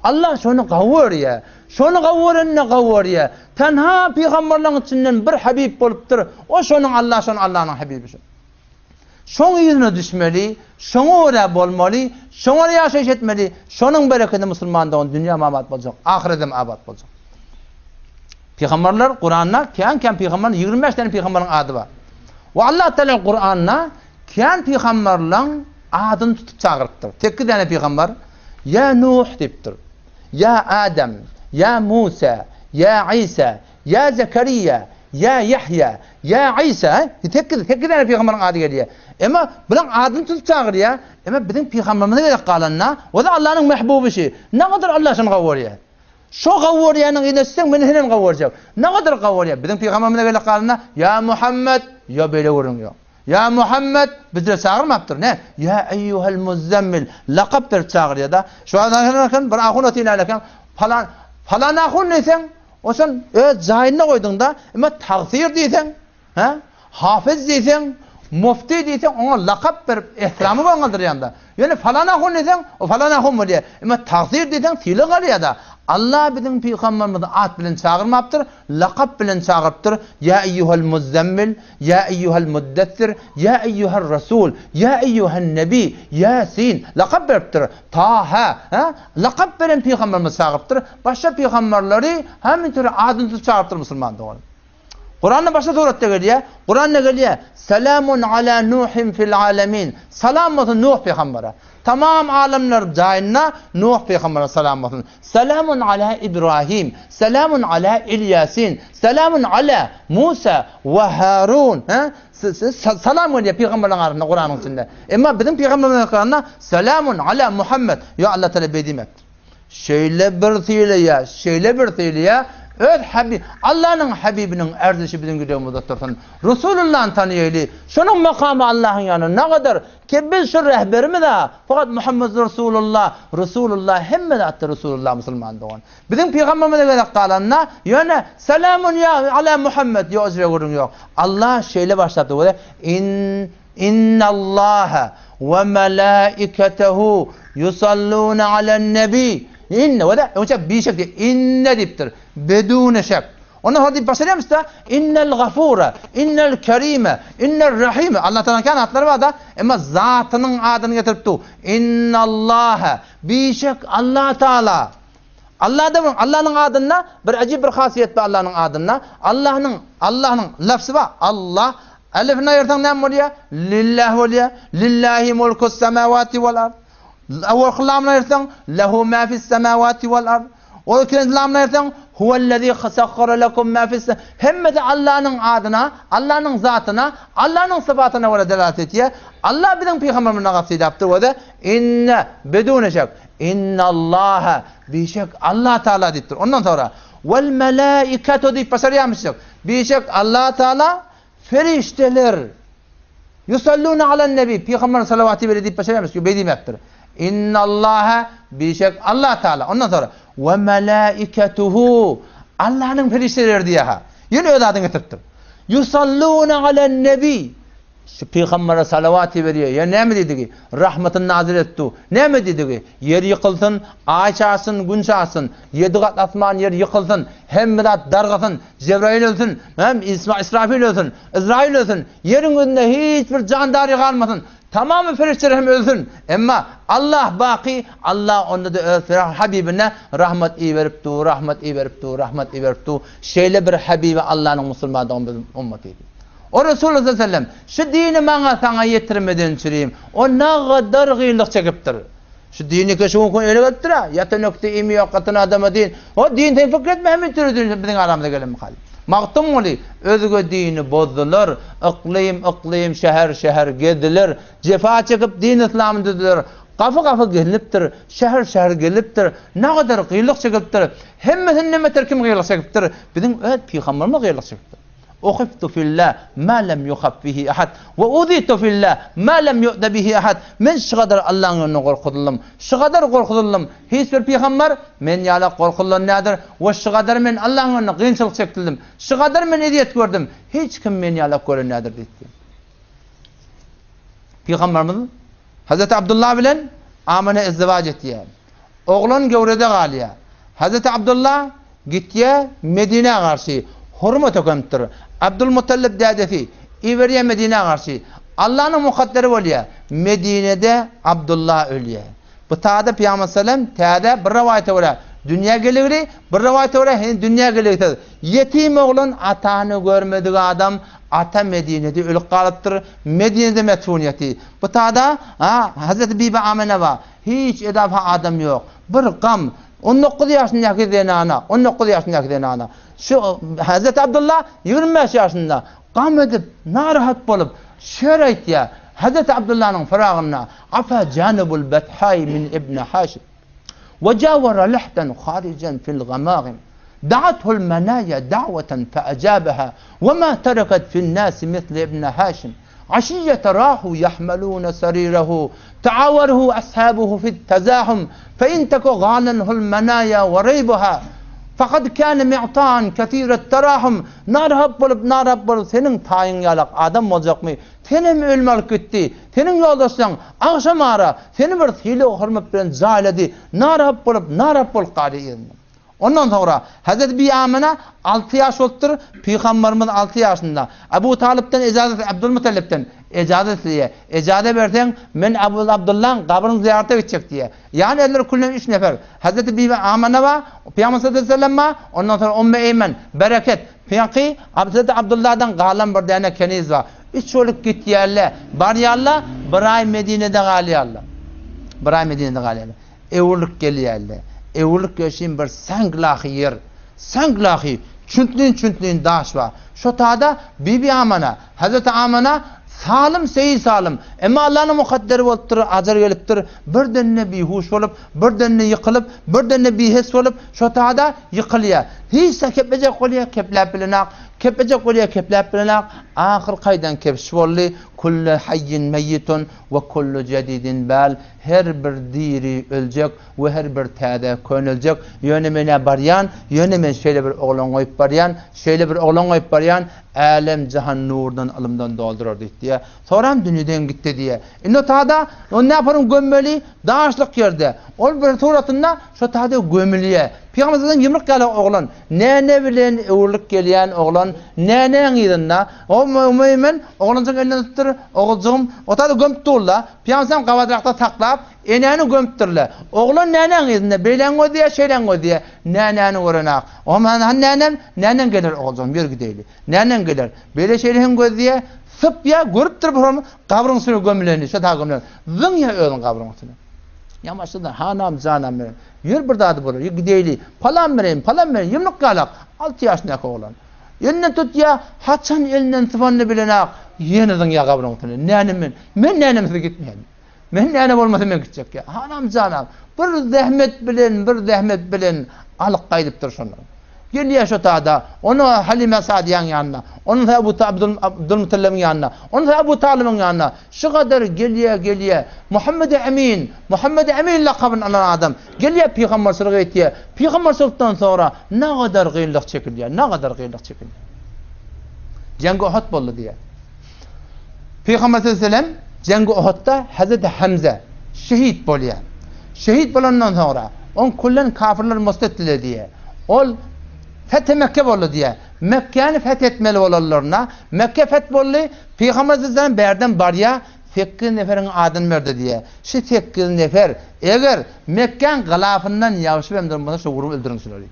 Alla şony gawy görýär. Şony gawy görenine gawy görýär. Tenha pygamberleň içinden bir Habib bolupdyr. O şonuň Alla şony Allanyň Habibi şo. Şoň yzyna düşmeli, şoňa görä bolmaly, şoňa ýaşaýyş etmeli, şonuň berekedi musulman dogan dünýäm abat boljak, ahyredem abat boljak. Pygamberler Kuranda kän-kän pygamber 25 däne pygamberiň ady bar. We Allah Teala Kuranda kän pygamberleň adyny tutup çagyrypdyr. 8 däne pygamber Ýa Nuh diýipdir. Ýa Adam, ýa Musa, ýa Isa, Ýa Zekeriýa, ýa Ýahýa, ýa Isa, sekiz, sekiz däne pygamberiň ady gelýär. Emma bulaň adyny tutup çagyrýar. Emma biziň pygamberimize gezek galanda, o-da Allanyň mehbuby şi. Nagadar Allah şony gowy görýär. Şo gowy görýäniň yzyna düşseň, meni senem gowy görjek. Nagadar gowy görýär. Biziň pygamberimize gezek galanda, ýa Muhammet, ýa beýle gürrüň ýok. Ýa Muhammet, bizleri çagyrmapdyr. Ne? Ýa eýýuhel muzzemmil, lakap berip çagyrýar-da. Şu wagt bir ahun otyryn eken, falan, falan ahun diýseň, o sen öz jaýynda goýduň-da, emma tagsyr diýseň, hä? Hafyz diýseň, mufti diýseň, oňa lakap berip, ehtiramy galdyrýaň-da. Ýöne falan ahun diýseň, o falan ahun bolýar. Emma tagsyr diýseň, sylag alýar-da. Allah biziň pygamberimizi at bilen çagyrmapdyr, lakap bilen çagyrypdyr, Ýa eýýuhel muzzemmil, Ýa eýýuhel muddessir, Ýa eýýuhel rasul, Ýa eýýuhen nebi, Ýasin, lakap beripdir. Taha, hä? Lakap beren pygamberimizi çagyrypdyr. Başga pygamberleri hemme türli adyny tutup çagyrypdyr musulman dogan. Kuranda başga suratda gelýär. Kuranda gelýär, Selamun ala Nuhin fil alemin. Salam bolsun Nuh pygambere. Tamam alemler jaýynda Nuh pygambere salam bolsun. Selamun ala Ibrahim, selamun ala İlyasin, selamun ala Musa we Harun. Ha? Salam gelýär pygamberleriň arasynda Kuranyň içinde. Emma biziň pygamberimiziň hakkynda selamun ala Muhammed. Ýa Allah Teala beý diýmekdir. Şeýle bir sylaýar, şeýle bir sylaýar, öz Habi, Allanyň Habibiniň erzişi biziň ýüregimizde dursun. Resulullany tanaýaly, şonuň makamy Allahyň ýanynda nagadar, ki biz şu rehberimiz-a, fakat Muhammed Resulullah, Resulullah hemme zatda Resulullah musulman dogan. Biziň pygamberimize gezek galanda, ýöne Selamun ýa ala Muhammed ýok özge gürrüň ýok. Allah şeýle başlapdyr, we in Innallaha we melaiketehu yusalluna alen nebi. Inne we de öňçe bişek diýip inne diýipdir. Bedune şek. Ondan sonra diýip başlaýarmyş-da, innel gafura, innel kerime, innel rahime. Allah Taala kän atlary bar-da, emma zatynyň adyny getirip dur. Innallaha bişek Allah Taala. Allahda Allahnyň adynda bir ajyp bir hasiýet bar Allahnyň adynda. Allahnyň Allahnyň lafzy bar. Allah Elifini aýyrsaň näme bolýar? Lillah bolýar. Lillahi mulkus semawati wal ard. Awalky lamyny aýyrsaň lehu ma fis semawati wal ard. O ikinji lamyny aýyrsaň huwellezî sakhara lekum ma fis Hemmesi Allanyň adyna, Allanyň zatyna, Allanyň sypatyna görä delalat etýär. Allah biziň pygamberimizi nagat sylapdyr we inne bedune şek Innallaha bişek Allah Taala diýipdir. Ondan soňra wal melaikatu diýip başarýarmyşdyk. Bişek Allah Taala ferişdeler yusalluna alan nebi pygamber salawaty beri diýip başarýarmyş. Beý diýmekdir. Innallaha bişek Allah Taala. Ondan soňra we melaikatuhu Allahnyň ferişdeleri diýýär. Ýene öz adyny getiripdir. Yusalluna alan nebi Şu pygambere salawat iberýär. Ýa näme diýdigi? Rahmatyny nazyl etdi. Näme diýdigi? Ýer ýykylsyn, aý çaşsyn, gün çaşsyn, ýedi gat asman ýer ýykylsyn, hemme zat dargasyn, Jebraýyl ölsün, hem Israfil ölsün, Yzraýyl ölsün, ýeriň ýüzünde hiç bir jandary galmasyn, tamamy perişdeler hem ölsün. Emma Allah baky, Allah onda-da öz Habibine rahmat iberip dur, rahmat iberip dur, rahmat iberip dur. Şeýle bir Habibi Allanyň musulmandygyny biz ummaty. O Resulullah sallallahu aleyhi ve sellem, Şu dini maňa saňa ýetirmeden çürim, o nagadar gynlyk çekipdir. Şu dini ke şu gün ele gelipdir-ä, ýatan ökde imi ýok gatyn adama din. O din sen pikir etme hemme türlü din biziň aramyza gelen myhal. Magtymguly, özge dini bozdular, yklym yklym şäher şäher gezdiler, jefa çekip din yslamyny düzdüler. Gapy-gapy gelinipdir, şäher-şäher gelipdir, nagadar gynlyk çekipdir. Hemmesinden beter kim gynlyk çekipdir? Biziň öz pygamberimiz gynlyk çekipdir. Uhiftu fillah ma lem yuhaf bihi ahad we uzitu fillah ma lem yu'za bihi ahad. Men şugadar Allahyň ýolunda gorkuzyldym. Şugadar gorkuzyldym. Hiç bir pygamber men ýalak gorkuzylan däldir. We şugadar men Allahyň ýolunda kynçylyk çekdirdim. Şugadar men ezýet gördüm. Hiç kim men ýalak gören däldir diýipdi. Pygamberimiz Hazreti Abdullah bilen Amine izdiwaç etýär. Oglan göwrede galýar. Hazreti Abdullah gitýär Medinä garşy, hurma tökenipdir. Abdulmuttalib dädesi iberýär Medinä garşy. Allanyň mukadderi bolýar, Medinede Abdullah ölýär. Bu tada Pygamber sallam täze bir rowaýata görä dünýä geligli, bir rowaýata görä heniz dünýä geligsiz. Ýetim oglan atany görmedik adam ata Medinede ölüp galypdyr. Medinede metfun ýaty. Bu tada Hazreti Bibi Amine bar. Hiç edafa adam ýok. Bir gam. 19 ýaşyndaky zenana, 19 ýaşyndaky zenana. Şu Hazreti Abdullah 25 ýaşynda gam edip, narahat bolup, şer aýtýar. Hazreti Abdullanyň fyragynda Afa janubul Bethai min ibn Haşim. Ve jawara lahdan harijan fil gamagim. Da'athul manaya da'watan fa ajabaha ve ma tarakat fin nas misli ibn Haşim. Aşiýete rahu ýahmelune sarirehu, Taawaruhu ashabuhu fit tazahum, Fe in teku galenhul menaýa we reýbuha, Fakad kâne mi'taan kesiret terahum, Narahat bolup, narahat bolup, seniň taýyň ýalak adam boljakmy? Senem ölüm alyp gitdi. Seniň ýoldaşlaň agşam ara seni bir sylag-hormat bilen jaýlady. Narahat bolup, narahat bolup galdy yzyndan. Ondan soňra Hezreti Bibi Amina alty ýaş bolupdyr, Pygambarymyz alty ýaşynda. Abu Talypdan ejazat, Abdulmuttalipden ejazat isleýär. Ejaza berseň, men Abu Abdyllaň gabryny zyýarata gitjek diýýär. Ýany erler küllen üç nefer. Hezreti Bibi Amina bar, Pygamber sallallahu aleýhi we sellem bar, ondan soňra Ummu Eýmen, Bereket, Pyýaky, Hezreti Abdyllahdan galan bir däne keniz bar. Üç bolup gitýärler. Barýarlar, bir aý Medinede galýarlar. Bir aý Medinede galýarlar. Öwrülip gelýärler. Öwrülip gelşim bir säňklahy ýer. Säňklahy, çüntlin-çüntlin daş bar. Şo tada Bibi Amana, Hezreti Amana salym seýi salym. Emma Allanyň mukadderi bolupdyr, ajal gelipdir. Birden-de bihuş bolup, birden-de ýykylyp, birden-de bihes bolup, şo tada ýykylýar. Hiç zat keplejek bolýar, kepläp bilenak. Keplejek bolýar, kepläp bilenak. Ahyr kaýdan kebş boldy. Kulle haýýin meýýitun we kullu jedidin bal. Her bir diri öljek we her bir täze köneljek. Ýöne men-ä barýan, ýöne men şeýle bir oglan goýup barýan, şeýle bir oglan goýup barýan, älem-jahan nurdan, ylymdan doldurar diýip diýýär. Soram dünýeden gitdi diýýär. Indi o tada, ony näparyň gömmeli? Daşlyk ýerde. Ol bir suratynda şo tada gömülýär. Pygamber sallallahu ýumruk ýaly oglan, näne bilen öwrülip gelýän oglan, näneň yzynda, o mömin oglanjygyň elinden tutupdyr, oguljygym, o tada gömüp durlar. Pyýansam gabadrakda saklap, enäni gömüpdirler. Oglan näneň yzynda, beýläň gözleýär, şeýläň gözleýär. Nämäni görenak. Oňa hany nänem? Näneň geler oguljygym, ýör gideýli. Näneň geler. Beýle-şeýle hem gözleýär. Sypýar, görüpdir bir onuň gabryň üstüne gömüleni, şo taý gömülen. Zyňýar özüni gabryň üstüne. Ýamaşdy-da, hanam, janam bereýin. Ýör bir zady bolar, ýör gideýli. Palam bereýin, palam bereýin, ýumruk ýalak. Alty ýaşyndaky oglan. Elinden tutýar, haçan elinden sypanyny bilenak, ýene zyňýar gabryň üstüne. Nänem men, men nänemsiz gitmeýän. Men näne bolmasa men gitjek ýa. Hanam janam, bir zähmet bilen, bir zähmet bilen alyp gaýdypdyr şondan. Gelýär şo tada, ony Halime Sadiýaň ýanyna, ondan soň Abu Abdul Abdulmuttallybyň ýanyna, ondan soň Abu Talybyň ýanyna. Şu gadar gelýär, gelýär. Muhammedi Emin, Muhammedi Emin lakabyny alan adam gelýär pygamberçilik etýär. Pygamberçilikden soňra nagadar gynlyk çekilýär, nagadar gynlyk çekilýär. Jeňgi Uhud boldy diýýär. Pygamber sallallahu aleyhi ve sellem Jeňgi Uhudda Hazreti Hamza şehit bolýar. Şehit bolandan soňra oň küllen kafirler musd etdiler diýýär. Ol Feth-i Mekke boldy diýýär. Mekgäni feth etmeli bolanlarynda Mekke feth boldy, Pygamber sallallahu aleyhi ve sellem bärden barýar, sekiz neferiň adyny berdi diýýär. Şu sekiz nefer eger Mekgäň galafyndan ýagşy hem durmasa şu urup öldüriň şulary.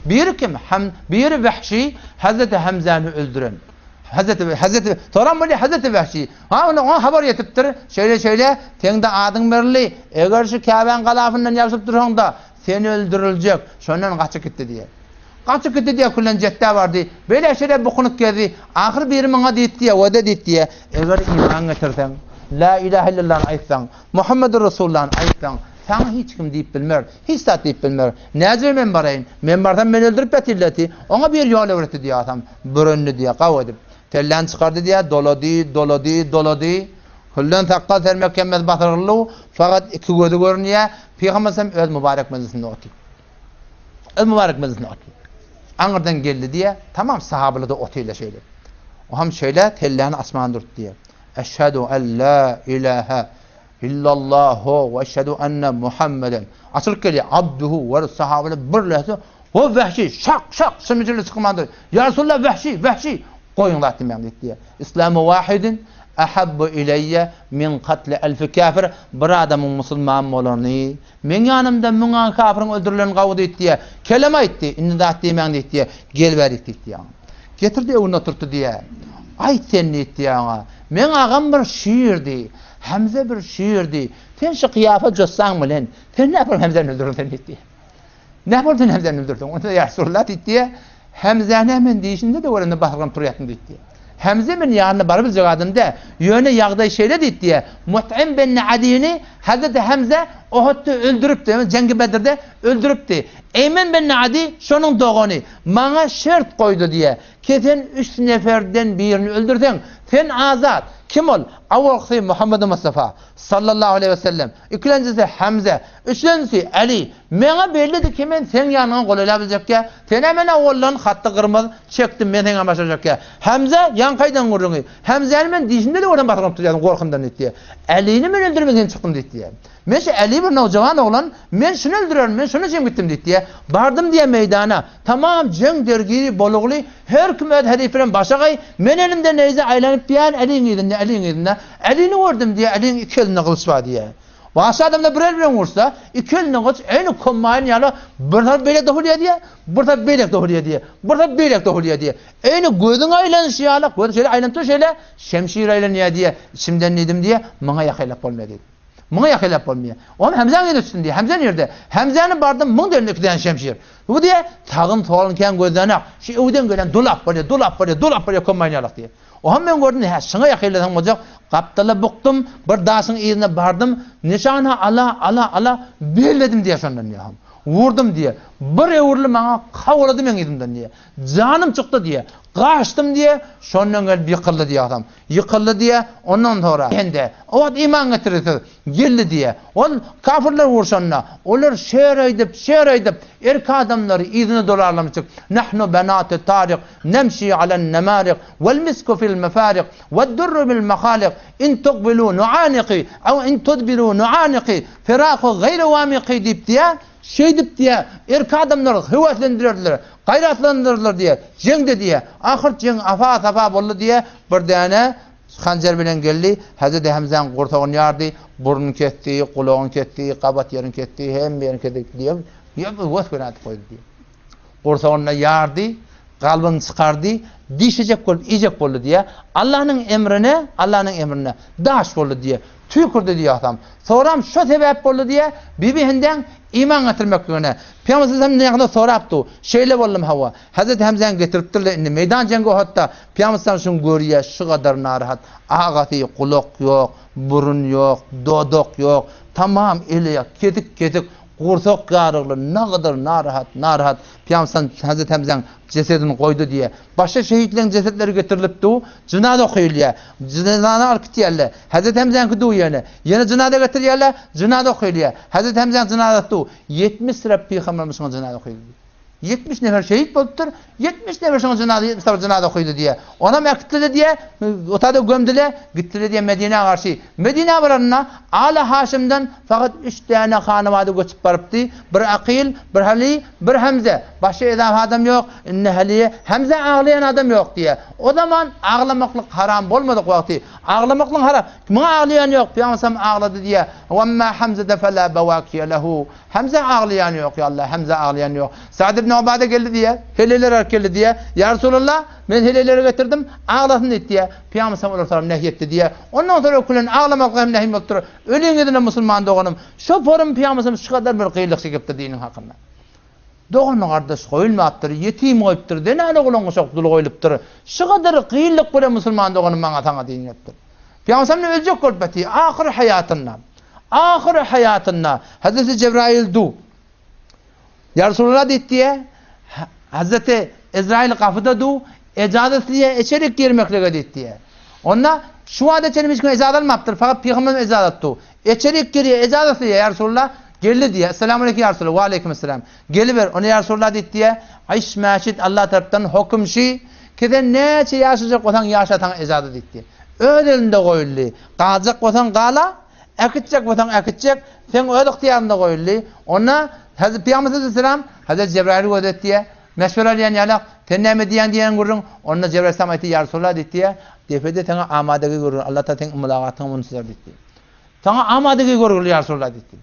Biri kim? Ham, biri Wahşi, Hazreti Hamzany öldüren. Hazreti, Hazreti, soran bolýar Hazreti Wahşi. Ha, onda oňa habar ýetipdir. Şeýle-şeýle, seň-de adyň berildi. Eger şu Käbäň galafyndan ýagşyp dursaň-da, sen öldüriljek. Şondan gaçyp gitdi diýýär. Gaçyp gitdi diýýär, küllen Jetdä bardy. Beýle-şeýle bukunyp gezdi. Ahyr biri maňa diýip diýýär, wada diýip diýýär, Eger iman getirseň, La ilahe illallany aýtsaň, Muhammedur Resullany aýtsaň, saňa hiç kim diýip bilmer, hiç zat diýip bilmer. Näce men baraýyn? Men barsam meni öldürip ýatyrlar diý. Oňa bir ýol öwretdi diýýär atam. Bürendi diýýär, gaw edip. Kelläni çykardy diýýär, dolady, dolady, dolady. Küllen sakgal sermek hemmesi basyryldy, fakat iki gözi görünýär. Pygamber sallam öz mübarek mejlisinde otyr. Öz mübarek mejlisinde otyr. Aňyrdan geldi diýýär, tamam sahabalar-da otyrlar şeýle. O hem şeýle kelläni açman durdy diýýär. Eşhedü en la ilahe illallahu we eşhedü enne Muhammeden. Açylyp gelýär. Abduhu we sahabalar birleşdi. O Wahşi şak şak şymjyly çykmandyr. Ýa Resulallah Wahşi, Wahşi goýuň zat diýmäň diýip diýýär. Islamu wahidin ahabbu ileýye min katli elfi kafir. Bir adamyň musulman bolany meň ýanymda müň kafiriň öldürileni gowy diýip diýýär. Kelem aýtdy, indi zat diýmäň diýip diýýär. Gel bärik diýip diýýär. Getirdi öňünde oturtdy diýýär. Aýt sen diýip diýýär oňa. Meň agam bir şirdi. Hamza bir şirdi. Sen şu kyýafa jossaň bilen, sen näpol Hamzany öldürdiň sen diýip diýýär. Näme boldy sen Hemzäni öldürdiň? Onda ýa Resulallah diýdi. Hemzäni men diýişinde-de görende basyrganyp turýarsyň diýdi. Hemze men ýanyna baryp biljek adam däl. Ýöne ýagdaý şeýle diýdi. Mut'im bin Adini Hazreti Hemze Uhudda öldüripdi, ýagny Jeňgi Bedirde öldüripdi. Eýmen bin Adi şonuň dogany. Maňa şert goýdy diýýär. Ki sen üç neferden birini öldürseň, sen azat. Kim ol? Awalkysy Muhammedi Mustafa, sallallahu aleýhi we sellem, ikilenjisi Hamze, üçlenjisi Äli. Meňe bellidi ki men seň ýanyňa golaýlap biljekkä, sen-ä men awaldan hatda gyrmaz çekdim, men seňe başarjakkä. Hamze, ýaňky aýdan gürrüňi. Hamzäni men dişimde-de görsem basyryp turýardym gorkymdan diýdi. Älini men öldürmek üçin çykdym diýdi. Men şu Äli bir nowjawan oglan, men şuny öldürerin, men şunuň üçin gitdim diýdi. Bardym diýýär meýdana. Tamam jeň dergiri bolugly, her kim öz herifi bilen başagaý, men elimde neýze aýlanyp diýýän Äliň yzynda, Äliň yzynda. Älini gördüm diýýär, Äliň iki elinde gylyç bar diýýär. Wagşy adamlar bir el bilen ursa, iki elinde gylyç, eýni kombaýn ýaly bir tarap beýlek döwülýär diýýär, bir tarap beýlek döwülýär diýýär, bir tarap beýlek döwülýär diýýär. Eýni gözüň aýlanyşy ýaly, göz şeýle aýlanyp dur şeýle, şemşir aýlanýar diýýär. Içimden diýdim diýýär, muňa ýakaýlap bolmaýar diýdim. Muňa ýakaýlap bolmaýar. Oňa Hemzäň ýerine düşdüm diýýär. Hemze nirde? Hemzäni bardym, muň elinde iki däne şemşir. Bu diýýär, sagyn solun kän gözlenek. Şu öwden gelen dolap barýar, dolap barýar, dolap barýar kombaýn ýalak diýýär. Oňa men gördüm, hä, şuňa ýakaýlasaň boljak. Gapdala bukdum, bir daşyň yzyna bardym, nyşana ala, ala, ala, belledim diýýär şondan diýýär. Wurdum diýýär. Bir öwrüli maňa kawalady meň yzymdan diýýär. Janym çykdy diýýär. Gaçdym diýýär, şondan gelip ýykyldy diýýär adam. Ýykyldy diýýär, ondan soňra hende, o wagt iman getirdi geldi diýýär. Ol kafirler urşanda, olar şer aýdyp, şer aýdyp, erk adamlary yzyna dolarlamyşdyk. Nahnu benatu Taryk, nemşi alen nemarik, wel misku fil mefarik, wed-durru bil mahalik, in tukbilu nuaniki, ew in tudbiru nuaniki, firaku gaýru wamiki diýip diýýär. Şeýdip diýýär, erk adamlary höweslendirerdiler, gaýratlandyrardylar diýýär, jeňde diýýär. Ahyr jeň afa-safa boldy diýýär, bir däne hanjar bilen geldi, Hezreti Hemzäň gursagyny ýardy, burnuny kesdi, gulagyny kesdi, gabat ýerini kesdi, hemme ýerini kesdi diýip, gös-göni atyp goýdy diýýär. Gursagynda ýardy, kalbyny çykardy, dişlejek bolup iýjek boldy diýýär. Allanyň emrine, Allanyň emrine daş boldy diýýär. Tüýkürdi diýýär atam. Soram şo sebäp boldy diýýär, Bibi Hindäň iman getirmekligine. Pygamber sallallahu aleyhi ve sellem sorapdy. Şeýle boldum hawa. Hezreti Hemzäni getiripdirler indi meýdan jeňgi Ohotda. Pygamber sallallahu aleyhi ve sellem şuny görýär, şu gadar narahat. Agasy gulak ýok, burun ýok, dodak ýok. Tamam eli-aýak kesik-kesik. Gursak ýarygly nagadar narahat, narahat Pygamsan Hezret Hemzäň jesedini goýdy diýýär. Başga şehitleň jesetleri getirilip du, jynaza okylýar. Jynazany alyp gitýärler. Hezret Hemzäňki du ýene. Ýene jynaza getirýärler, jynaza okylýar. Hezret Hemzäň jynazasy du. 70 rep pygamberimiz şoňa jynaza okyldy diýýär. 70 nefer şehit bolupdyr, 70 nefer şoňa jynaza, 70 nefer jynaza okyldy diýýär. Onam äkitdiler diýýär, otada gömdüler, gitdiler diýýär Medinä garşy. Medinä baranda Aly Haşymdan fakat üç däne hanabada göçüp barypdy, bir Akyl, bir Haly, bir Hemze. Başga ezafa adam ýok. Indi Halyýe, Hemze aglaýan adam ýok diýýär. O zaman aglamaklyk haram bolmadyk wagty. Aglamaklygyň haram. Muňa aglaýan ýok. Pygamber sallam aglady diýýär. Wa emma Hamzede fela bawakiýe lehu. Hemze aglaýan ýok, ýa Allah, Hemze aglaýan ýok. Sa'd ibn Ubada geldi diýýär. Heleýler alyp geldi diýýär. Ýa Resulallah, men heleýleri getirdim, aglasyn diýdi diýýär. Pygamber sallam olara salam nähi etdi diýýär. Ondan soň ökülen aglamaklyk hem nähim bolupdyr. Öliň yzyna musulman doganym. Şo forum Pygamber sallam şu kadar bir gyýlyk çekipdir diniň hakynda. Dogany gardaş goýulmapdyr, ýetim goýupdyr, zenan oglan guşak dul goýlupdyr. Şu kadar gyýlyk bilen musulman doganym maňa saňa din gelipdir. Pygamber sallam öljek bolup ýatyr ahyr haýatynda. Ahyr haýatynda Hazreti Jebraýyl du. Ýa Resulallah diýdi diýe, Hazreti Ezraýyl gapyda du, ejaza isleýär, içerik girmeklige diýdi diýe. Onda şu wagta çenli hiç kim ejaza almapdyr, fakat pygamberimiz ejaza alypdy. Içerik girýär, ejaza isleýär, ýa Resulallah, geldi diýe. Esselamu aleýkum ýa Resulallah, we aleýkum esselam. Geliber, onda ýa Resulallah diýdi diýe, Iş mäşit Allah tarapdan höküm şi, ki sen näçe ýaşajak bolsaň ýaşa saňa ejaza diýdi diýe. Öz elinde goýuldy. Galjak bolsaň gala, Äkitjek bolsaň äkitjek, seň öz ygtyýaryňda goýuldy. Onda Hezreti Pygamber sallallahu Hezreti Jebraýyly gözetdi. Meşwere alýan ýalak, sen näme diýýäň diýen gürrüň. Onda Jebraýyl salam aýtdy, Ýa Resulallah diýdi, depede saňa amadagi görgül, Allah Taala seň mylagatyňy muntazar diýdi. Saňa amadagi görgül ýa Resulallah diýdi.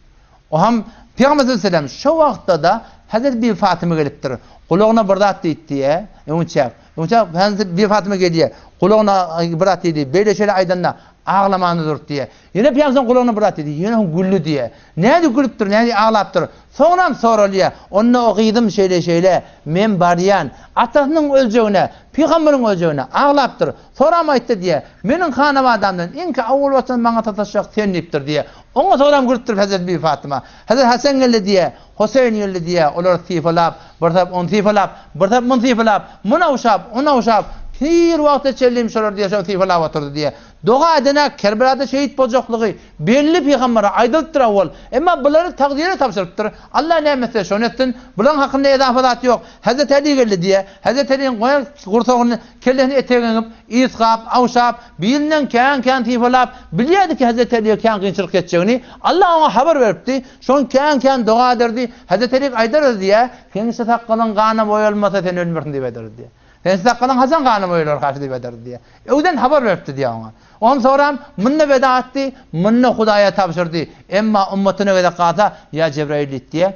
O hem Pygamber sallallahu aleyhi ve sellem şo wagtda-da Hezreti Bibi Fatyma gelipdir. Gulagyna bir zat diýdi, öňçäk. Öňçäk Hezreti Bibi Fatyma gelýär. Gulagyna bir zat diýdi. Beýle şeýle aýdanda aglamany durdy diýýär. Ýene Pygamber gulagyna bir zat diýdi. Ýene güldi diýýär. Nädip gülüpdir, nädip aglapdyr. Soňram soralýar. Onda o gyzym şeýle-şeýle, men barýan. Atasynyň öljegine, pygamberiň öljegine aglapdyr. Soram aýtdy diýýär. Meniň hanabadamdan iňki awwal başdan maňa sataşjak sen diýipdir diýýär. Oňa soram gülüpdir Hezreti Bibi Fatyma. Hezreti Hasan geldi diýýär. Huseýn geldi diýýär. Olary sypalap, bir tarap ony sypalap, bir tarap muny sypalap, muny ogşap, ony ogşap. Hir wagta çenli şolar diýýär, şol sypalap oturdy diýýär. Doga edenak Kerbelada şehit boljaklygy belli pygambere aýdylypdyr owal. Emma bulary takdyra tabşyrypdyr. Allah näme etse şony etsin. Bularyň hakynda ezafa zat ýok. Hezreti Äli geldi diýýär. Hezreti Äliň goýan gursagyny kellesini etegine eňip, ysgap, awşap, birinden kän-kän sypalap, bilýärdi ki Hezreti Älige kän kynçylyk ýetjegini. Allah oňa habar beripdi. Şoň kän-kän doga ederdi. Hezreti Äli aýdardy diýýär, Seň şu sakgalyň gana boýalmasa sen ölmersiň diýip aýdardy diýýär. Sen sakgalyň haçan gana boýalar haşy diýip aýdardy diýýär. Öwden habar beripdi diýýär oňa. Ony soram, munda weda etdi, munda Hudaýa tabşyrdy. Emma ummatyna gezek galsa, ýa Jebraýyl diýdi diýýär.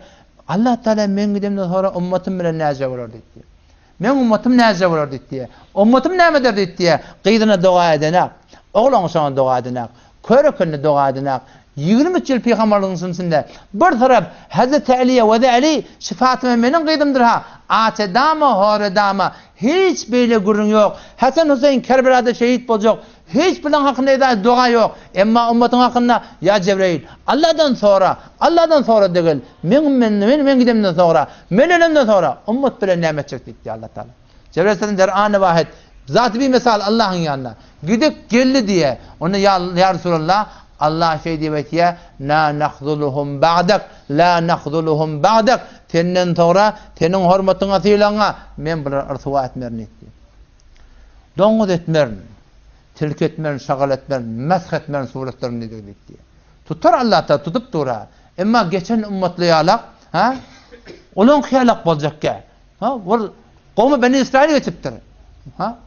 Allah Tagala meň gidemden soňra ummatym bilen näje bolar diýdi diýýär. Meň ummatym näje bolar diýdi diýýär. Ummatym näme eder diýdi diýýär. Gyzyna doga edenak, oglan şoňa doga edenak. Kör ekende doga edenak. 23 ýyl pygamberligiň içinde bir tarap Hazreti Aliýe we Äli şu Fatyma meniň gyzymdyr ha, aç edama, hor edama, hiç beýle gürrüň ýok. Hasan Huseýin Kerbelada şehit boljak. Hiç bulaň hakynda eda doga ýok. Emma ummatyň hakynda ýa Jebreýil, Alladan sora, Alladan sora degil, meň men men gidemden soňra, men ölemden soňra ummat bilen näme etjek diýipdi Allah Taala. Jebraýyl aleyhisselam der any wahyt, Zaty bimesal Allahyň ýanyna gidip geldi diýýär. Onda ýa, ýa Resulallah, Allah şeý diýip aýtýar, La nahzuluhum ba'dak, la nahzuluhum ba'dak, Senden soňra, seniň hormatyňa, sylagyňa men bulary ryswa etmerin diýipdi. Doňuz etmerin, tilki etmerin, şagal etmerin, mesh etmerin suratlaryny diýdi diýipdi. Tutar Allah Taala tutup dur-a. Emma geçen ümmatly ýalak, ha? Olaňky ýalak boljakkä. Ha, ol gowmy Beni Israil geçipdir. Ha,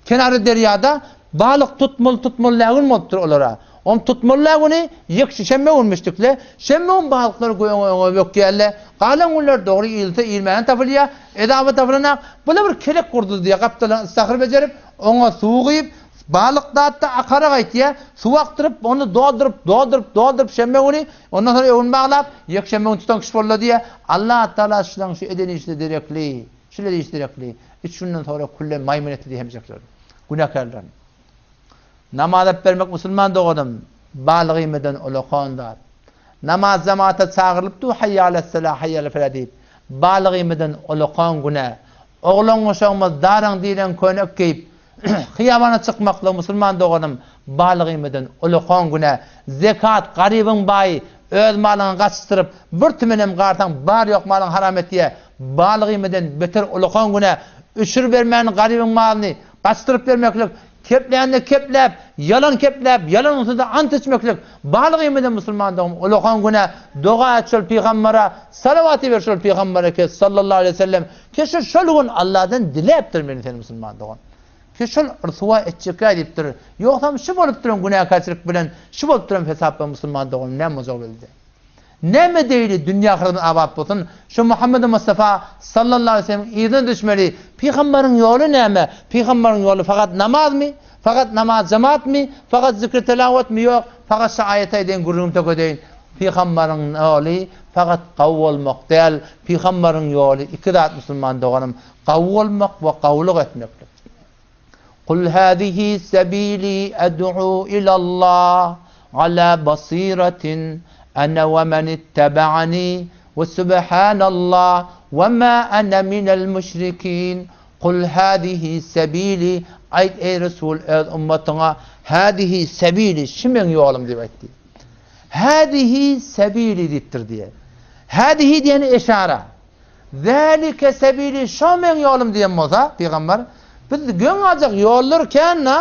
kenary derýada balyk tutmaly tutmaly lägün bolupdyr olara. On tutmaly lägüni ýekşi şenbe günmüşdikle. Şenbe gün balyklar göňe öňe bökýärler. Galan günler dogry iýilse iýilmäni tapylýar. Edaby tapylanak. Bular bir kelek gurdy diýýär. Gapdaldan ystahyr bejerip, oňa suw guýup, balyk zatda akara gaýtýar. Suw akdyryp, ony dolduryp, dolduryp, dolduryp şenbe güni Ondan soň öwün baglap, ýekşenbe gün tutan kişi boldy diýýär. Allah Tagala şulaň şu eden işine derekli, şul eden işi derekli, üç günden soňra küllen maýmyn etdi diýip hemjeklerini, günäkärlerini. Namaz alyp bermek musulman doganym, balyk iýmeden ulakan zat. Namaz jemata çagyrylyp dur, Haýýa alas-salah, haýýa alal-felah diýip, balyk iýmeden ulakan günä. Oglan-uşagymyz daraň diýlen köýnek geýip, Hyýabana çykmaklygy musulman doganym balyk iýmeden ulakan günä. Zekat garybyň baýy öz malyňy gaçyşdyryp bir tümenem garsaň bar ýok malyň haram etýä. Balyk iýmeden beter ulakan günä. Üşür bermän garybyň malyny gaçdyryp bermeklik, keplände kepläp, ýalan kepläp, ýalan üstünde ant içmeklik balyk iýmeden musulman doganym ulakan günä. Doga et şol pygambara, salawat iber şol pygambara ki sallallahu aleýhi we sellem Ki şu şol gün Allahdan diläpdir meni seni musulman dogan. Ki şol ryswa etjekkä diýipdir. Ýogsam şu bolup duran günäkärçilik bilen şu bolup duran hesap bilen musulman doganym näme boljak bildi. Näme edeýli dünýä ahyretimiz abat bolsun. Şu Muhammedi Mustafa sallallahu aleýhi we sellemiň yzyna düşmeli. Pygambaryň ýoly näme? Pygambaryň ýoly fakat namazmy? Fakat namaz jemaatmy? Fakat zikri telawatmy? Ýok. Fakat şu aýaty aýdaýyn gürrüňimi tökedeýin. Pygambaryň ýoly fakat gawy bolmak däl, pygambaryň ýoly iki zat musulman doganym, gawy bolmak we gawulyk etmeklik. Kul hazihi sebili ed'u ilallah ala basiratin ana we men ittebaani we subhanallah we ma ana minel müşrikin. Kul hazihi sebili aýt eý Resul öz ummatyňa hazihi sebili şu meň ýolum diýip aýt diýip. Hâzihi sebîlî diýipdir diýýär. Hâzihi diýeni eşara. Zâlike sebîlî şo meň ýolum diýen bolsa, pygamber, biz geň galjak ýollar kän-de,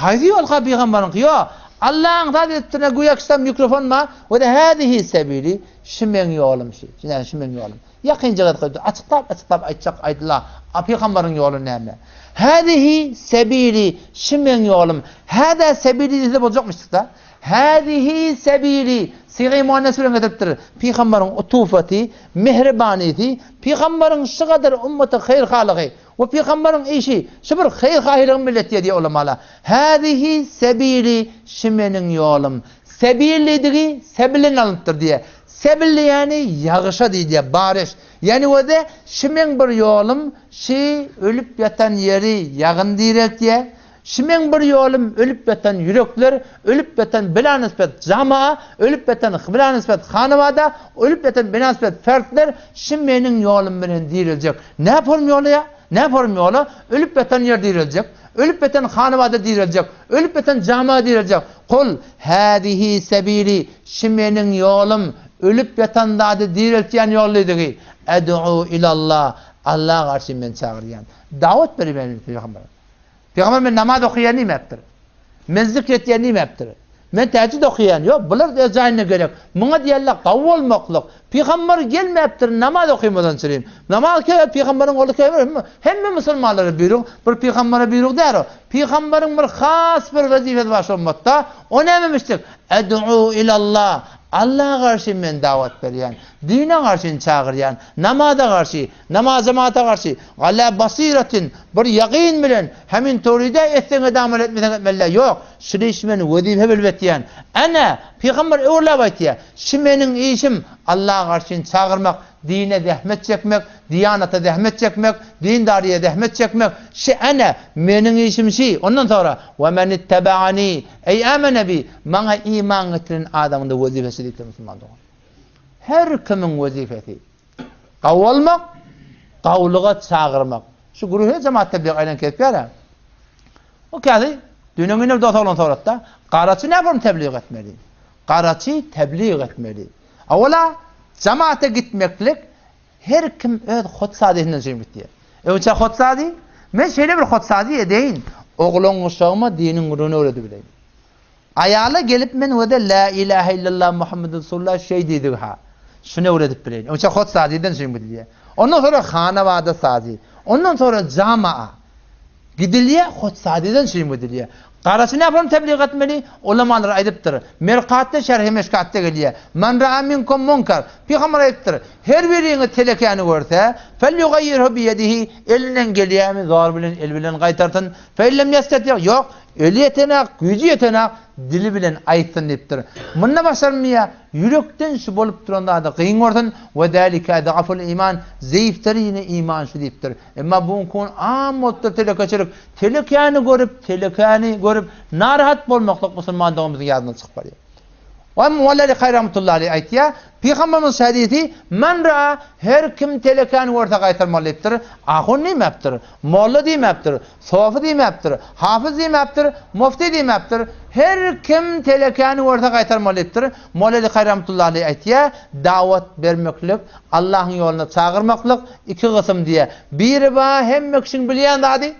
haýsy ýolka pygamberyňky? Ýok. Allaň zat edipdir, güýä kişide mikrofon bar, we-de hâzihi sebîlî, şu meň ýolum şu. Şu şu meň ýolum. Ýakynja gezek goýupdyr. Açyklap-açyklap aýtjak aýdyla. A pygambaryň ýoly näme? Hâzihi sebîlî, şu meň ýolum. Hâzâ sebîlî diýse boljakmyşdyk-da. Hâzihi sebîlî, syga-y muannes bilen getiripdir. Pygambaryň utufaty, mähribanysy, pygambaryň şu gadar ummata haýyr-halygy we pygambaryň işi şu bir haýyr-haýylygy millet diýýär ulamalar. Hâzihi sebîlî, şu meniň ýolum. Sebil diýdigi sebilden alnypdyr diýýär. Sebil diýýäni ýagyşa diýilýär, baryş. Ýagny özi şi meň bir ýolum, şi ölüp ýatan ýeri ýagyn direltýär. Şi meň bir ýolum, ölüp ýatan ýürekler, ölüp ýatan bilanysbet jamaa, ölüp ýatan bilanysbet hanawada, ölüp ýatan bilanysbet fertler şi meniň ýolum bilen direljek. Näpolm ýoly ýa? Näform ýola? Ölüp ýatan ýer direljek, ölüp ýatan hanabada direljek, ölüp ýatan jama direljek. Kul, Häzihi sebili, şi meniň ýolum, ölüp ýatan zady direltýän ýol diýdigi. Ed'u ilallah, Alla garşy men çagyrýan. Dawat berýän pygamber. Pygamber men namaz okaýan diýmäpdir. Men zikr etýän diýmäpdir. Men täjjüd okaýan. Ýok, bular öz jaýynda gerek. Muňa diýerler gawy bolmaklyk. Pygamber gelmäpdir namaz okamadan çürim. Namaz ke pygamberiň oly ke hemme musulmanlara buýruk, bir pygambere buýruk däl o. Pygamberiň bir has bir wezipesi bar şu ummatda. O nämemişdik? Ed'u ilallah. Allaha garşy men dawat berýän. Dine garşy çagyrýan. Namaza garşy. Namaz jemagata garşy, ala basyratin, bir ýagyn bilen, hemin towride etseň et amal etmeseň etmeli däl, ýok, şuny işi men wezipe bilip etýän. Ene, pygamber öwürläp aýtýar, şi meniň işim, Allaha garşyn çagyrmak, dine zähmet çekmek, diýanata zähmet çekmek, dindaryýa zähmet çekmek, şi ene, meniň işim şi, ondan soňra, we men ittebaani, eý amene bi, maňa iman getiren adamyň-da wezipesi diýipdir musulman dogan. Her kimiň wezipesi. Gawy bolmak, gawulyga çagyrmak. Şu gürrüňe jemaat tebligy aýlan kesip ýara. O käsi düýnüň ine dos oglan soratda, garaçy näme tebligy etmeli? Garaçy tebligy etmeli. Awala jemaata gitmeklik her kim öz hotsadyhyndan şeýle gitýär. Öňçe hotsady, men şeýle bir hotsady edeýin, oglan guşagyma diniň gürrüňini öwredip bileýin. Aýala gelip men wede Lä ilähe illallah Muhammedun Resulullah şeý diýdigi ha. Şuny öwredip bileýin. Oňça hot sazydan şeý gidilýär. Ondan soňra hanabada sazy. Ondan soňra jamaa. Gidilýär hot sazydan şeý gidilýär. Garaçy näpam tebliğ etmeli? Ulamalar aýdypdyr. Merkatda şerhi meşkatda gelýär. Men raa minkum munkar. Pygamber aýdypdyr. Her biriňiz telekäni görse, fel yugayyirhu bi yedihi, elinden gelýärmi zor bilen el bilen gaýtarsyn. Fe illem yestati, ýok, Eli ýetenak, güýji ýetenak dili bilen aýtsyn diýipdir. Munda başarmaýar, ýürekden şu bolup duran zady gyn görsün, we zälike ed'aful iman, zeýifdir ýene iman şu diýipdir. Emma bu günki gün am bolupdyr telekeçilik. Telekäni görüp, telekäni görüp narahat bolmaklyk musulman doganymyzyň ýadyndan çykyp barýar. We Mualla Likaý rahmetullahi aleýh aýtýar, Pygamberimiz hadysy, Men raa, her kim telekäni görse gaýtarmaly diýipdir. Ahun diýmäpdir, molla diýmäpdir, sofy diýmäpdir, hafyz diýmäpdir, mufti diýmäpdir. Her kim telekäni görse gaýtarmaly diýipdir. Molla Likaý rahmetullahi aleýh aýtýar, Dawat bermeklik, Allahyň ýoluna çagyrmaklyk iki gysym diýýär. Biri bar hemme kişiň bilýän zady,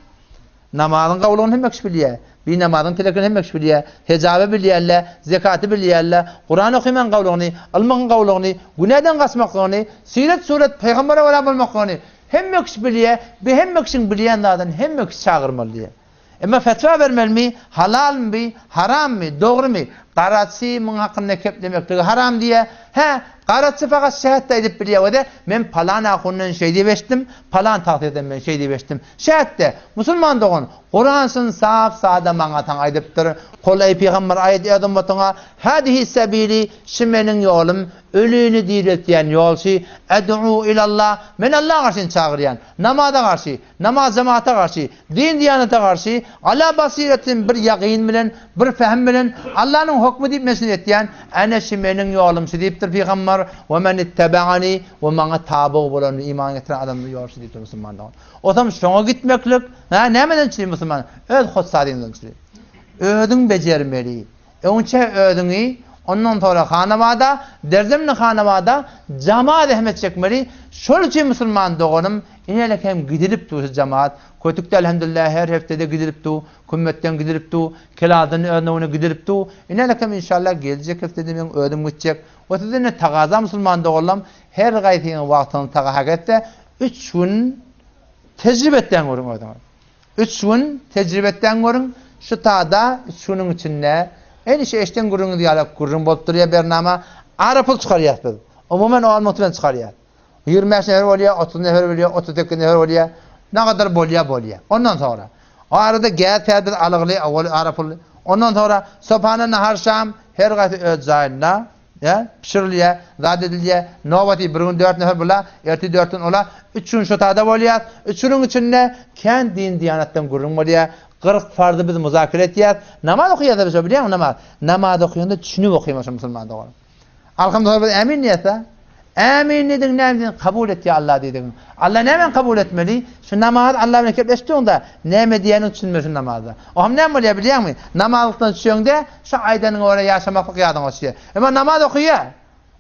Namazyň gowulygyny hemme kişi bilýär. Binamazyň telekini hemme kişi bilýär. Hejaby bilýärler, zekaty bilýärler, Kuran okymagyň gowulygyny, ylmyň gowulygyny, günäden gaçmaklygyny, syrat-surat pygambere görä bolmaklygyny hemme kişi bilýär. Bu hemme kişiň bilýän zadyny hemme kişi çagyrmaly diýýär. Emma fetwa bermelimi, halalmy bi, harammy, dogrymy? Garaçy muň hakynda keplemekligi haram diýýär. Hä, garaçy fakat şähetde aýdyp bilýär we-de, men palan ahundan şeý diýip eşitdim, palan tagsyýadan men şeý diýip eşitdim. Şähetde, musulman dogan, Kuran şun sap-sada maňa saňa aýdypdyr, Kul eý pygamber aýt öz ummatyňa, Hadihi sebili, şi meniň ýolum, ölini direltýän ýol şi, ed'u ilallah, men Allaha garşy çagyrýan, namaza garşy, namaz jemagata garşy, Din-diýanata garşy, ala basyratin bir ýagyn bilen, bir pähim bilen, Allanyň hokmy diýip men şuny etýän, ene şi meniň ýolum şi diýipdir pygambar, we men ittebeani, we maňa tabyg bolan we iman getiren adamyň ýoly şi diýipdir musulman dogan. Otam şoňa gitmeklik, hä, nämeden çüri musulman? Öz hossaryňdan çüri. Özüň bejermeli. Öňçe özüňi, ondan soňra hanabada, derzemli hanabada jama zähmet çekmeli. Şol üçin musulman doganym, inelek hem gidilip dur şu jamaat. Kötükde elhamdülillah her hepdede gidilip dur, kümmetden gidilip dur, kelaldan öz nowuna gidilip dur. Inelek hem inşallah geljek hepdede meň özüm gitjek. We sizden de tagaza musulman doganlam, her gaýsyňyz wagtyňyzy taga hak etse, üç gün tejribe etdäň görüň özüňiz. Üç gün tejribe etdäň görüň, şu tada üç günüň içinde eni şu eşden gürrüňiz ýaly gürrüň bolup durýar bernama, ara pul çykarýas biz. Umuman on mugt bilen çykarýas. 25 nefer bolýar, 30 nefer bolýar, 38 nefer bolýar. Nagadar bolýar, bolýar. Ondan soňra o arada gäz tädir alygly, owal ara pul. Ondan soňra sopana nahar şam her gaýsy öz jaýynda. Ýa, bişirilýär, zat edilýär. Nobaty bir gün dört nefer bula, ertir dört gün ola. Üç gün şo tada bolýas. Üç günüň içinde kän din-diýanatdan gürrüň bolýar. 40 farzy biz muzakere etýäs. Namaz okaýas biz şo, bilýäňmi namaz? Namaz okaýanda düşünip okaýmaly şo musulman dogan. Alhamdulillah biz ämin diýäs-de. Ämin diýdiň, näme diýdiň, kabul et ýa Allah diýdiň. Allah nämäni kabul etmeli? Şu namazy Allah bilen gepleşdigiňde näme diýýäniňi düşünmeli şu namazda. O hem näme bolýar bilýäňmi? Namazlykdan düşeňde şu aýdanyňa görä ýaşamaklyk ýadyňa düşýär. Emma namaz okaýar.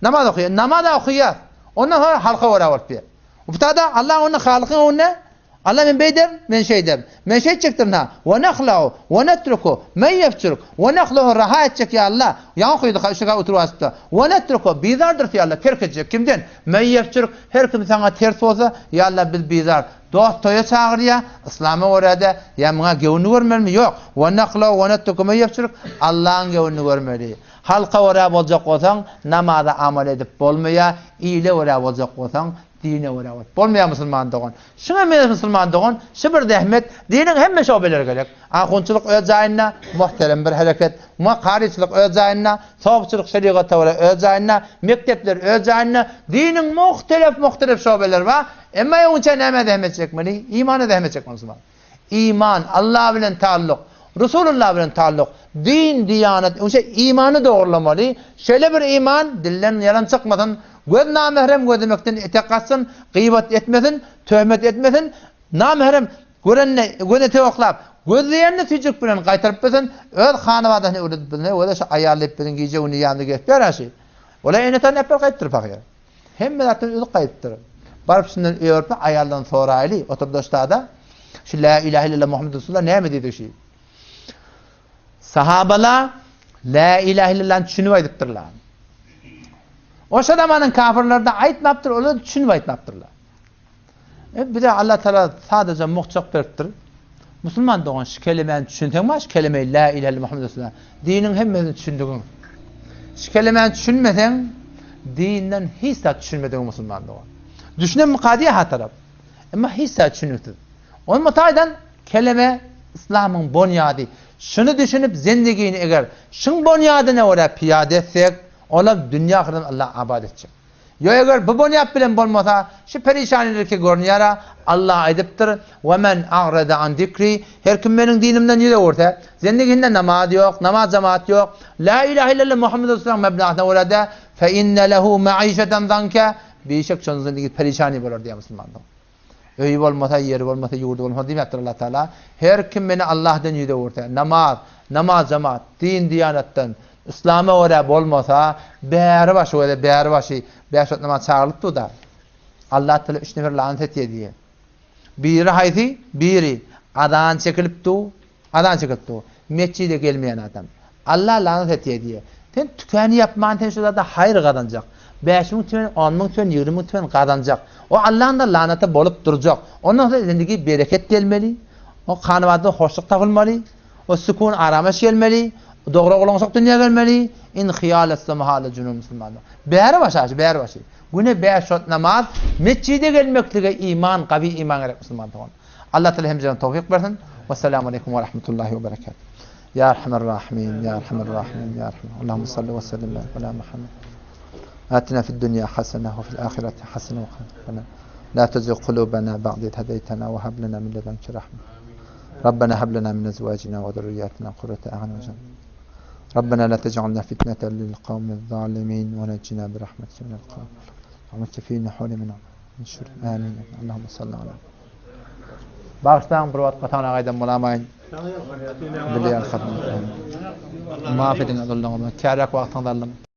Namaz okaýar. Namaz-a okaýar. Ondan soň halka görä bolup ýör. Bu tada Allaň öňünde, Halykyň öňünde Allah men beýderin, men şeýderin. Men şeýtjekdirin ha. Wa nahlau wa netruku men ýefjuruk wa nahlahu raha etjek ýa Allah. Ýaňy okaýdyk ha üç rekat oturyp asypda. Wa netruku bizardyrys ýa Allah terk etjek. Kimden? Men ýefjuruk her kim saňa ters bolsa ýa Allah biz bizar. Dost toýa çagyrýa, yslama görä-de ýa muňa göwnüni görmelimi? Ýok. Wa nahlau wa netruku men ýefjuruk Allaň göwnüni görmeli. Halka görä boljak bolsaň namaza amal edip bolmaýa, ile görä boljak bolsaň Dine görä bolup bolmaýar musulman dogan. Şuňa meňzeş musulman dogan, şu bir zähmet, diniň hemme şobeleri gerek. Ahunçylyk öz jaýynda, muhterem bir hereket, karyçylyk öz jaýynda, sopçylyk şerigata görä öz jaýynda, mekdepler öz jaýynda, diniň muhtelef-muhtelef şobeleri bar. Emma öňünçä nämä zähmet çekmeli? Imana zähmet çekmeli musulman. Iman, Allah bilen taalluk, Resulullah bilen taalluk, din, diýanat, öňçe imany dogrulamaly. Şeýle bir iman, dilden ýalan çykmasyn, göz namährem gözlemekden etek gaçsyn, gybat etmesin, töhmet etmesin, namährem görenine göz etek oklap, gözleýänine süýjülik bilen gaýtaryp bilsin, öz hanabadasyny öwredip bilsin. Öwez-ä şu aýal diýip biziň gije-gündiz ýanymyzda gezip ýör-ä şi. Ol-a ene-atasyny äpber gaýypdyr pahyr. Hemme zatdan özi gaýypdyr. Baryp şundan öýertme aýaldan soraýly, oturdaşda-da, şu Lä ilahe illallah Muhammed Resulullah näme diýdi şi? Sahabala Lä ilahe illallany düşünip aýdypdyrlar. Oşa zamanyň kafirleri-de aýtmapdyr, olar düşünip aýtmapdyrlar. E, bize Allah Taala sadaja muhçak beripdir. Musulman dogan şu kelemäni düşünseň bar, şu kelemeyi la ilahe illallah Muhammed Resulullah. Diniň hemmesini düşündigiň. Şu kelemäni düşünmeseň, dinden hiç zat düşünmedigiň musulman dogan. Düşünen mukadiýe ha tarap. Emma hiç zat düşünüksiz. Onun mutaýdan keleme İslamyň bonýady. Şuny düşünip zendigini eger şuň bonýadyna görä piýade etsek, olar dünýä ahyrdan Allah abat etjek. Ýo eger bu bonýat bilen bolmasa, şu perişanilike görünýär-ä, Allah aýdypdyr, Ve men a'rada an zikri, her kim meniň dinimden ýüz öwürse, zendiginde namaz ýok, namaz jemaat ýok, La ilahe illallah Muhammed Resulullah mebnasyna görä-de, fe inne lehu maişeten zanka, bişek şonuň zendigi perişani bolar diýýär musulmanlar. Öýi bolmasa, ýeri bolmasa, ýurdy bolmasa diýmändir Allah Taala. Her kim meni Allahdan ýüz öwürse, namaz, namaz jemaat, din diýanatdan, yslama görä bolmasa, bäri başy göze, bäri başy, bäş wagt namaz çagyrylyp dur-da. Allah Taala üç nefer lanat etýär diýýär. Biri haýsy? Biri azan çekilip dur, Azan çekip dur. Metjide gelmeýän adam. Alla lanat etýär diýýär. Sen tükany ýapman sen şu zada haýyr gazanjak. 5000 tümen, 10 müň tümen, 20 müň tümen gazanjak. O Allaň da lanaty bolup durjak. Ondan soň zindigi bereket gelmeli. O hanabada hoşluk tapylmaly. O sükun aramaş gelmeli. Dogra oglanşak dünýä gelmeli. In hyýal etse mahala junun musulmanlar. Bäri başy aşy, bäri başy. Güne 5 wagt namaz, metjide gelmeklige iman, gawy iman gerek musulman dogan. Allah Teala hemjene towfik bersin. Wesselamu aleýkum we rahmetullahi we berekatuh. Ya Erhamer Rahimin, Ya Erhamer Rahimin, Ya Erhamer. Allahumma salli we sellim ala Muhammed. Atina fid dunya hasene we fil ahireti hasene we qina La tuzigh kulubana ba'de iz hedeytena we hab lena min ledunke rahme. Rabbena hab lena min ezwajina we zurriyatina kurrate a'yun waj'alna Rabbena la tej'alna fitneten lil kawmiz zalimin we nejjina bi rahmetike minel kawmil. Allahumma kefina hawli min Amin. Allahumma salli ala. Bagyşlaň bir wagt gatana gaýdan bolamaýyn. Bilýän hatym. Maaf ediň azallygyma. Käräk wagtyňyzy aldym.